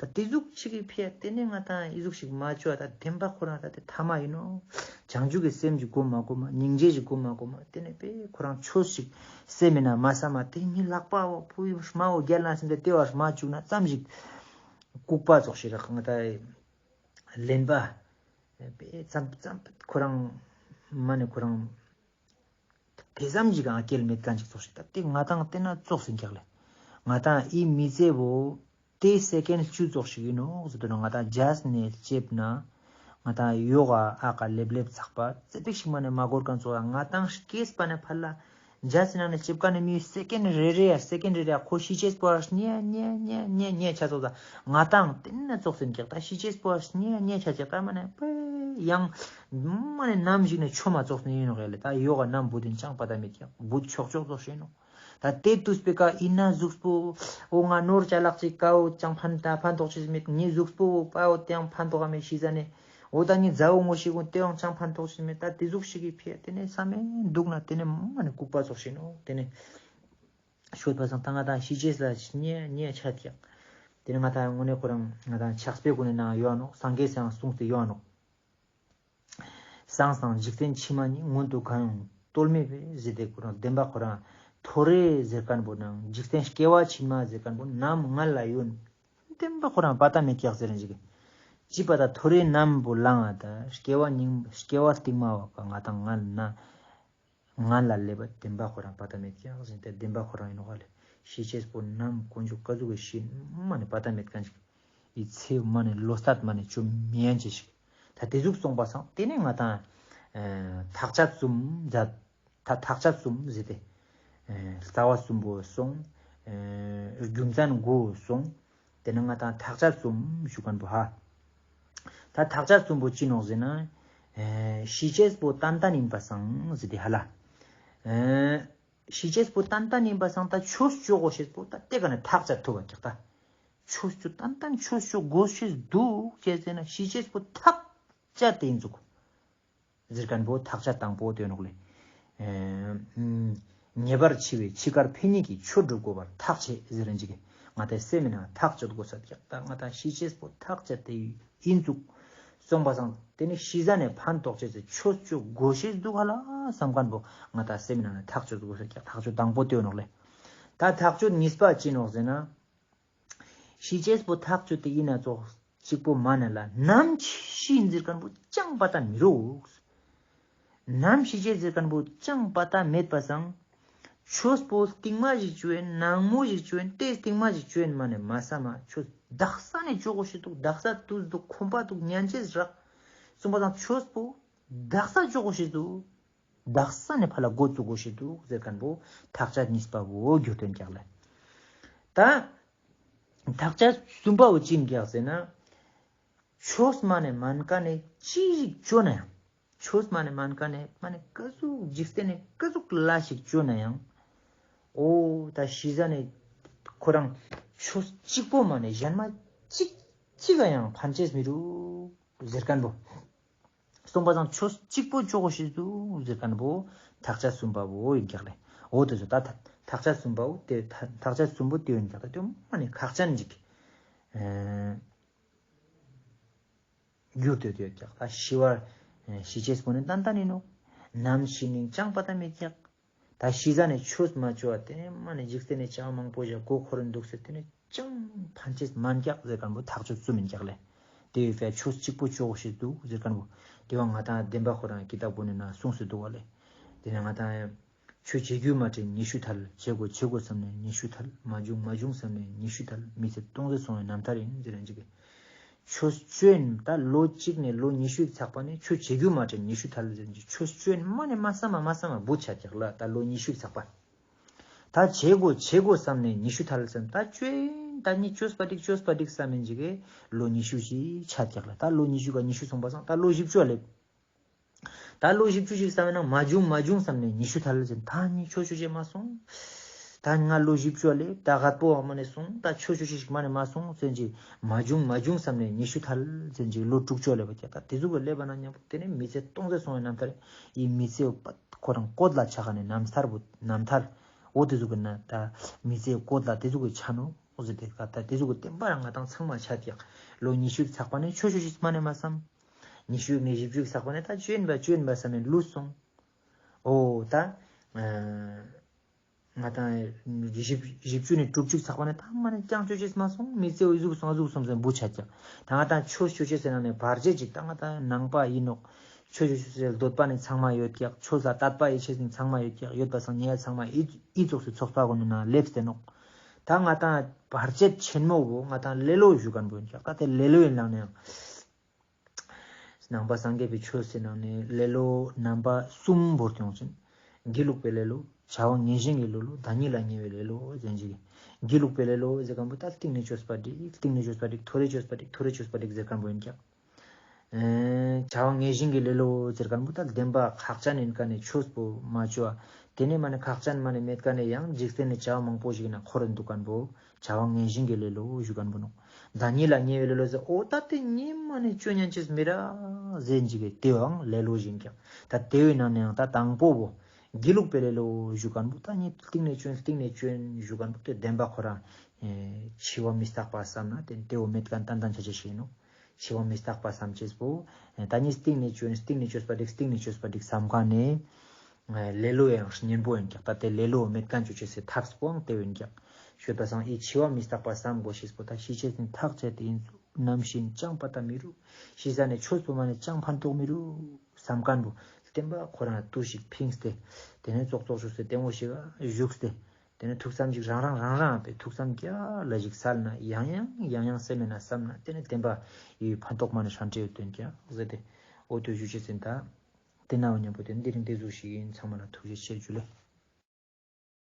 ད་དེ་ཟུག་ཅིག་གི་ཕི་ཡ་དེ་ནས་ང་ཏང་ཨི་ཟུག་ཞིག་མ་ཅོ་ད་བདེན་པ་ཁོ་རང་ད་དེ་ཐ་མ་ཡིན་ནོག། བྱང་ཆུབ་ཀྱི་སེམས་ཞིག་སྒོམ་མ་སྒོམ་མ་སྙིང་རྗེ་ཞིག་སྒོམ་མ་སྒོམ་མ་དེ་ནས་པེ་ཁོ་རང་ཆོས་ཤིག་སེམས་མེད་ན་མ་བསམ་མ་དེ་ནི་ལག་པ་བོ་ཕུ་ཡི་སྨན་བོ་རྒྱལ་ན་སེམས་དེ་དེ་བ་སྨན་བཅུག་ན་ཙམ་ཞིག་ལྐུགས་པ་ཙོགས་ཤིག་རག་ང་ཏང་ལེན་པ། པེ་ཙམ་ཙམ་ཁོ་རང་མ་ནེ་ཁོ་རང་དེ་ཙམ་ཞིག་གང་སྐྱེལ་མེད་མཁན་ཅིག་ཙོགས་ཤིག་ད་དེ་ང་ཏང་དེ་ན་ཙོགས་ཟིན་ཀྱག་ལེ། ང་ཏང་ཨི་མི་ཚེ་བོ་དེ་སེ་ཀེན་ཌ་བཅུ་ཙོགས་ཤིག་ཡིན་ནོག་ཟེར་དུ་ན་ང་ཏང་ཇ་སི་ནས་ལྕེབ་ན་ང་ཏང་ཡོག་ག་ཨ་ཀ་ལེབ་ལེབ་ཚག་པ་ཙ་པིག་ཞིག་མ་ནེ་མ་འགོར་མཁན་ཙོགས་ང་ཏང་སྐྱེས་པ་ནས་ཕར་ལ། ཇ་སི་ནང་ནས་ལྕེབ་མཁན་ནི་མི་སེ་ཀེན་ཌ་རེ་རེ་ཡ་སེ་ཀེན་ཌ་རེ་རེ་ཡ་ཁོ་ཤི་ཅེས་པོ་ཉེ་ཉེ་ཉེ་ཉེ་ཉེ་ཆ་ཙོགས་ད་ང་ཏང་དེ་ན་ཙོགས་ཟིན་ཀྱག་ད་ཤི་ཅེས་པོ་ཉེ་ཉེ་ཆ་ཀྱག་ད་མ་ནེ་པེ་ཡང་མ་ནེ་ནམ་ཞིག་ནས་ཆོ་མ་ཙོགས་ནི་ཡིན་ནོག་ཡ་ལེ། ད་ཡོག་ག་ནམ་བུད་དེ་ཅང་པ་ད་མེད་ཀྱག་བུད་ཆོག་ཆོག་ཙོགས་ཤིག་ཡིན་ནོག། ད་དེ་དུས་པའི་ཀ་ཨིན་ན་གཟུགས་པོ་འོ་ང་ནོར་ཅ་ལག་ཅིག་ཀའོ་ཅང་ཕན་ད་ཕན་ཐོགས་ཅེས་མེད་ངའི་གཟུགས་པོ་པའོ་དེའང་ཕན་ཐོགས་མེད་ཤི་ཟ་ནེ། འོ་ད་ངའི་མཛའ་བོ་ངོ་ཤེས་གུན་དེའང་ཅང་ཕན་ཐོགས་ཅེས་མེད། ད་དེ་ཟུག་ཞིག་གི་ཕི་ཡ་དེ་ནས་བསམ་མེད་འདུག་ན་དེ་ནས་མ་ནེ་ལྐུགས་པ་ཙོགས་ཤིག་ནོག། དེ་ནས་ཤོད་པ་སང་ད་ང་ཏང་ཤི་ཅེས་ལ་ཉེ་ཉེ་ཆ་ཀྱག། དེ་ནས་ང་ཏང་དངོས་གནས་ཁོ་རང་ང་ཏང་ཕྱག་དཔེ་གུན་ནི་ནང་ཡོད་ནོག། སངས་རྒྱས་སང་གསུངས་ཏེ་ཡོད་ནོག། སངས་དང་འཇིག་རྟེན་ཕྱི་མ་གཉིས། སྔོན་དུ་གང་ཡང་རྟོལ་མེད་པས་ཟེར་ཏེ་ཁོ་རང་བདེན་པ་ཁོ་རང་ཐོ་རེ་ཟེར་མཁན་པོ་ནང་འཇིག་རྟེན་སྐྱེ་བ་ཕྱི་མ་ཟེར་མཁན་པོ་ནམ་ང་ལ་ཡོད། བདེན་པ་ཁོ་རང་པ་ཏ་མེད་ཀྱག་ཟེར་རིན་ཞིག་ ཅི་པ་ད་ཐོ་རེ་ནམ་པོ་ལང་ང་ད་སྐྱེ་བ་སྙིང་སྐྱེ་བ་རྟིང་མ་བ་ཀ་ང་དང་ང་ན་ང་ལ་ལེབ་བ་དེན་བ་ཁོ་རང་པ་ད་མེད་ཀྱག་ཟེར་ཏེ་དེན་བ་ཁོ་རང་ཨིན་ནོག་ལེ། ཤི་ཅེས་པོ་ནམ་དཀོན་མཆོག་ཀ་ཟུག་གི་ཤི་མ་ནེ་པ་ད་མེད་ཁན་ཅིག་ཨི་ཚེ་མ་ནེ་ལོ་སྟད་མ་ནེ་ཅོ་མི་ཡན་ཅེས་ཤིག་ད་དེ་ཟུག་སོང་པ་སང་དེ་ནེ་ང་དང་ཐག་ཆད་གསུམ་མཛད། ད་ཐག་ཆད་གསུམ་ཟེར་ཏེ། རྩ་བ་གསུམ་པོ་སོང་། རྒྱུ་མཚན་དགུ་སོང་། དེ་ནེ་ང་དང་ཐག་ཆད་གསུམ་ཞུ་ཁན་པོ་ཧ། ད་ཐག་ཆད་གསུམ་པོ་ཅི་ནོག་ཟེར་ན། ཤི་ཅེས་པོ་ཏན་ཏན་ཨིན་པ་སང་ཟེར་ཏེ་ཧ་ལ། ཤི་ཅེས་པོ་ཏན་ཏན་ཨིན་པ་སང་ད་ཆོས་ཅོ་གོ་ཤེས་པོ་ད་དེ་ཀ་ནེ་ཐག་ཆད་ཐུབ་བ་ཀྱག་ད། ཆོས་ཅོ་ཏན་ཏན་ཆོས་ཅོ་གོ་ཤེས་དུག་ཅེས་ཟེར་ན་ཤི་ཅེས་པོ་ཐག་ཆད་དེ་ཨིན་ཟུག་ཟེར་ཁན་པོ་ཐག་ཆད་དང་པོ་དེ་ནོག་ལེ། ཨེ་ཨམ་ཉེ་བར་འཆི་བའི་འཆི་ཁར་ཕན་ཉིད་ཀྱི་ཆོས་སྒྲུབ་དགོས་པར་ཐག་ཆད་ཟེར་རན་ཅིག་ང་དང་སེམས་ནང་ཐག་ཆོད་དགོས་ས་ཀྱག་ད་ང་དང་ཤི་ཅེས་པོ་ཐག་ཆད་དེ་ཨིན་ཙུག་སོང་པ་སང་དེ་ནེ་ཤི་ཟ་ནེ་ཕན་ཐོགས་ཅེས་སི་ཆོས་ཅོ་གོ་ཤེས་དུག་ཧ་ལ་སམ་ཁན་པོ་ང་དང་སེམས་ནང་ཐག་ཆོད་དགོས་ས་ཀྱག་ཐག་ཆོད་དང་པོ་དེ་ནོག་ལེ། ད་ཐག་ཆོད་གཉིས་པ་ཅི་ནོག་ཟེར་ན། ཤི་ཅེས་པོ་ཐག་ཆོད་དེ་ཨིན་ན་ཙོགས་ཅིག་པོ་མ་ནེ་ལ་ནམ་ཤི་ཨིན་ཟེར་ཁན་པོ་ཅང་པ་ད་མི་རུག་ནམ་ཤི་ཅེས་ཟེར་ཁན་པོ་ཅང་པ་ད་མེད་པ་སང་ཆོས་པོ་རྟིང་མ་ཞིག་ཅོ་ཨིན་ནང་མོ་ཞིག་ཅོ་ཨིན་ཏེ་རྟིང་མ་ཞིག་ཅོ་ཨིན་མ་ནེ་མ་སམ་མ་ཆོས་དག་ས་ནེ་ཅོ་གོ་ཤེས་དུག་དག་ས་ཏུས་དུག་ཁོམ་པ་དུག་ཉན་ཅེས་རག་སོང་པ་སང་ཆོས་པོ་དག་ས་ཅོ་གོ་ཤེས་དུག་དག་ས་ནེ་ཕར་ལ་འགོ་བཙུགས་གོ་ཤེས་དུག་ཟེར་ཁན་པོ་ཐག་ཆད་གཉིས་པ་བོ་གྱུར་ཏེ་ཨིན་ཀྱག་ལེ། ད་ཐག་ཆད་གསུམ་པ་བོ་ཅི་ཨིན་ཀྱག་ཟེར་ན། ཆོས་མ་ནེ་མན་ཀ་ནེ་ཅི་ཞིག་ཅོ་ན་ཡང་། ཆོས་མ་ནེ་མན་ཀ་ནེ་མ་ནེ་ཀ་ཟུག་འཇིག་རྟེན་ནེ་ཀ་ཟུག་ལས་ཤིག་ཅོ་ན་ཡང་། འོ་ད་ཤི་ཟ་ནེ་ཁོ་རང་ཆོས་ཅིག་པོ་མ་ནེ་ཞན་མ་ཅིག་ཅིག་ག་ཡང་ཕན་ཅེས་མི་རུག་ཟེར་ཁན་པོ། སོང་པ་སང་ཆོས་ཅིག་པོ་ཅོ་གོ་ཤེས་དུག་ཟེར་ཁན་པོ་ཐག་ཆད་གསུམ་པ་བོ་ཨིན་ཀྱག་ལེ། འོ་དེ་ཚོ་ད་ཐག་ཆད་གསུམ་པ་བོ་དེ་ཐག་ཆད་གསུམ་པོ་དེ་ཨིན་ཀྱག་ད་དེ་མ་ནེ་ཁག་ཅན་ཅིག་གྱུར་ཏེ་ཡོད་ཀྱག་ད་ཤི་བར་ཤི་ཅེས་པོ་ནི་ཏན་ཏན་ཨིན་ནོག་ནམ་ཤི་ནིང་ཅང་པ་ད་མེད་ཀྱག་ད་ཤི་ཟ་ནེ་ཆོས་མ་ཅོ་བ་དེ་ནེ་མ་ནེ་འཇིག་རྟེན་ནེ་བྱ་བ་མང་པོ་ཞིག་གོ་འཁོར་རིན་དུག་ཟེར་དེ་ནེ་ཅང་ཕན་ཅེས་མན་ཀྱག་ཟེར་ཁན་པོ་ཐག་ཆོད་གསུམ་ཨིན་ཀྱག་ལེ། དེ་ཡོད་པའི་ཆོས་གཅིག་པོ་ཅོ་གོ་ཤེས་དུག་ཟེར་ཁན་པོ། དེ་བ་ང་དང་བདེན་པ་ཁོ་རང་ཀི་ཏབ་པོ་ནེ་ན་གསུངས་སུ་དུག་པ་ལེ། དེ་ནེ་ང་དང་ཆོས་བྱེད་རྒྱུ་མ་དྲན་ཉེ་ཤུ་ཐལ། བྱེད་དགོས་བྱེད་དགོས་བསམ་ནེ་ཉེ་ཤུ་ཐལ། མ་བྱུང་མ་བྱུང་བསམ་ནེ་ཉེ་ཤུ་ཐལ། མི་ཚེ་སྟོང་ཟད་སོང་བའི་རྣམ་ཐར་ཡིན་ཟེར་རན་ཅིག་གི། ཆོས་ཅོ་ཨིན་ད་ལོ་གཅིག་ནེ་ལོ་ཉི་ཤུ་ཡིག་ཚག་པ་ནེ་ཆོས་བྱེད་རྒྱུ་མ་དྲན་ཉི་ཤུ་ཐལ་ཟེར་ཅིག་ཆོས་ཅོ་ཨིན་མ་ནེ་མ་སམ་མ་མ་སམ་མ་བུ་ཆ་ཀྱག་ལ་ད་ལོ་ཉི་ཤུ་ཡིག་ཚག་པ། ད་བྱེད་དགོས་བྱེད་དགོས་བསམ་ནེ་ཉི་ཤུ་ཐལ་ཟེར་ད་ཅོ་ཨིན་ད་ནི་ཅོས་པ་འགྲིག་ཅོས་པ་འགྲིག་བསམ་ཨིན་ཅིག་གི་ལོ་ཉི་ཤུ་ཞིག་ཆ་ཀྱག་ལ་ད་ལོ་ཉི་ཤུ་ག་ཉི་ཤུ་སོང་པ་སང་ད་ལོ་བཞི་བཅུ་ལེབ། ད་ལོ་བཞི་བཅུ་ཞིག་བསམ་ན་མ་བྱུང་མ་བྱུང་བསམ་ནེ་ཉི་ཤུ་ཐལ་ཟེར་ད་ནི་ཆོས་ཅོ་ཅེས་མ་སོང་། ད་ང་ལོ་བཞི་བཅུ་ལེབ་ད་རྒད་པོ་བ་མ་ནེ་སོང་ད་ཆོས་ཅོ་ཅེས་ཤིག་མ་ནེ་མ་སོང་ཟེར་ཅིག་མ་བྱུང་མ་བྱུང་བསམ་ནེ་ཉི་ཤུ་ཐལ་ཟེར་ཅིག་ལོ་དྲུག་ཅུ་ལེབ་པ་ཀྱག་ད་དེ་ཟུག་གི་ལེབ་པ་ན་ཉམ་པོ་དེ་ནེ་མི་ཚེ་སྟོང་ཟད་སོང་བའི་རྣམ་ཐར་ཡིན་མི་ཚེ་ཁོ་རང་བཀོད་ལ་ཆ་ཁན་ནི་རྣམ་ཐར་བོ་རྣམ་ཐར་འོ་དེ་ཟུག་གི་ན་ད་མི་ཚེ་བཀོད་ལ་དེ་ཟུག་གི་ཆ་ནོག་ཟེར་ཏེ་ད་དེ་ཟུག་གི་བསྟན་པ་རང་ང་དང་ཚང་མ་ཆ་ཀྱག་ལོ་ཉི་ཤུ་ཚག་པ་ནེ་ཆོས་ཅོ་ཅེས་མ་ནེ་མ་སམ། ཉི་ཤུ་ནེ་བཞི་བཅུ་ཚག་པ་ནེ་ད་ཅོ་ཨིན་པ་ཅོ་ཨིན་པ་བསམ་ནེ་ལུས་སོང་། འོ་ད་ང་དང་བཞི་བཅུ་ནེ་དྲུག་ཅུ་ཚག་པ་ནེ་ད་མ་ནེ་ཅང་ཅོ་ཅེས་མ་སོང་མི་ཚེ་འོ་ཟུག་སོང་ཟུག་སོང་ཟེར་བུ་ཆ་ཀྱག་ད་ང་དང་ཆོས་ཅོ་ཅེས་ཟེར་ན་ནི་བར་ཆད་ཅིག་ད་ང་དང་ནང་པ་ཡིན་ནོག་ཆོས་ཅོ་ཅེས་ཟེར་འདོད་པ་ནི་ཚང་མ་ཡོད་ཀྱག་ཆོས་ལ་དད་པ་ཡིད་ཆེས་ནི་ཚང་མ་ཡོད་ཀྱག་ཡོད་པ་སང་ཉེ་ཚང་མ་ཨི་ཙོགས་སི་ཚོགས་པ་གུན་ནི་ནང་ལེབས་ཏེ་ནོག་ད་ང་དང་བར་ཆད་ཆེན་མོ་བོ་ང་དང་ལེ་ལོ་ཞུ་ཁན་བོ་ཡིན་ཀྱག་ད་དེ་ལེ་ལོ་ཡིན་ལང་ནའང་ནང་པ་སངས་རྒྱས་པའི་ཆོས་སི་ནང་ནེ་ལེ་ལོ་རྣམ་པ་གསུམ་བོར་ཏེ་ཡོང་ཅན། སྒྱིད་ལུག་པའི་ལེ་ལོ། བྱ་བ་ངན་ཞེན་གྱི་ལེ་ལོ། བདག་ཉིད་ལ་ཉེ་བའི་ལེ་ལོ་ཟེར་ཅིག་སྒྱིད་ལུག་པའི་ལེ་ལོ་ཟེར་ཁན་བོ་ད་སྟིང་ནེ་ཅོས་པ་འགྲིག་སྟིང་ནེ་ཅོས་པ་འགྲིག་ཐོ་རེ་ཅོས་པ་འགྲིག་ཐོ་རེ་ཅོས་པ་འགྲིག་ཟེར་ཁན་བོ་ཡིན་ཀྱག་ཨེ་བྱ་བ་ངན་ཞེན་གྱི་ལེ་ལོ་ཟེར་ཁན་བོ་ད་བདེན་པ་ཁག་ཅན་ཡིན་ཀ་ནེ་ཆོས་པོ་མ་ཅོ་བ། དེ་ནེ་མ་ནེ་ཁག་ཅན་མ་ནེ་མེད་ཀ་ནེ་ཡང་འཇིག་རྟེན་ནི་བྱ་བ་མང་པོ་ཞིག་ན་འཁོར་རེ་འདུག་ཁན་བོ་བྱ་བ་ངན་ཞེན་གྱི་ལེ་ལོ་ཞུ་ཁན་བོ་ནོག་བདག་ཉིད་ལ་ཉེ་བའི་ལེ་ལོ་ཟེར་འོ་ད་དེ་ཉིད་མ་ནེ་ཅོ་ཉན་ཅེས་མི་རག་ཟེར་ཅིག་གི་དེའང་ལེ་ལོ་ཞིག་ཀྱག་ད་དེ་བོའི་ནང་ནེ་ཡང་ད་དང་པོ་བོ་སྒྱིད་ལུག་པའི་ལེ་ལོ་ཞུ་ཁན་བོ་ད་ཉིད་སྟིང་ནེ་ཅོ་ཨིན་སྟིང་ནེ་ཅོ་ཨིན་ཞུ་ཁན་བོ་དེ་བདེན་པ་ཁོ་རང་ཨེ་འཆི་བ་མི་རྟག་པ་བསམ་ན་དེ་དེ་བོ་མེད་ཁན་ཏན་ཏན་ཆ་ཆ་ཞིག་ཡིན་ནོག་འཆི་བ་མི་རྟག་པ་བསམ་ཅེས་པོ། ད་ནི་སྟིང་ནེ་ཅོ་ཨིན་སྟིང་ནེ་ཅོས་པ་འགྲིག་སྟིང་ནེ་ཅོས་པ་འགྲིག་བསམ་ཁན་ནི། ལེ་ལོ་ཡང་གཉེན་པོ་ཡིན་ཀྱག་ད་དེ་ལེ་ལོ་མེད་ཁན་ཅོ་ཅེས་སི་ཐབས་པོའང་དེ་ཡིན་ཀྱག་ཤོད་པ་སང་ཨི་འཆི་བ་མི་རྟག་པ་བསམ་དགོས་ཤེས་པོ་ད་ཤི་ཅེས་ནི་ཐག་ཆད་དེ་ཡིན་ཙུག་ནམ་ཞིག་ཅང་པ་ཏ་མི་རུག། ཤི་ས་ནེ་ཆོས་པོ་མ་ནེ་ཅང་ཕན་ཐོགས་མི་རུག་བསམ་མཁན་པོ་བསྟན་པ་ཁོ་རང་ལ་ཏུས་ཤིག་ཕིངས་ཏེ། ཏེ་ནེ་ཙོག་ཙོག་ཞུགས་ཏེ་ལྟད་མོ་ཞིག་ག་ཞུགས་ཏེ། ཏེ་ནེ་ཐུགས་བསམ་ཞིག་རང་རང་རང་རང་པའི་ཐུགས་བསམ་རྒྱ་ལ་ཞིག་སལ་ན་ཡང་ཡང་ཡང་ཡང་སེམས་མེད་ན་བསམ་ན་ཏེ་ནེ་བསྟན་པ་ཡི་ཕན་ཐོགས་མ་ནེ་ཧྲན་ཏེ་ཡོད་དོན་ཀྱང་ཟེར་ཏེ། འོ་ཏེ་ཞུ་ཅེས་ཨིན། ད་ཏེ་ན་འོ་ཉམ་པོ་ཏེ་འདི་རིང་ཏེ་ཟུག་ཞིག་ཨིན། ཚང་མ་ལ་ཐུགས་རྗེ་ཆེ་ཞུ་ལེ།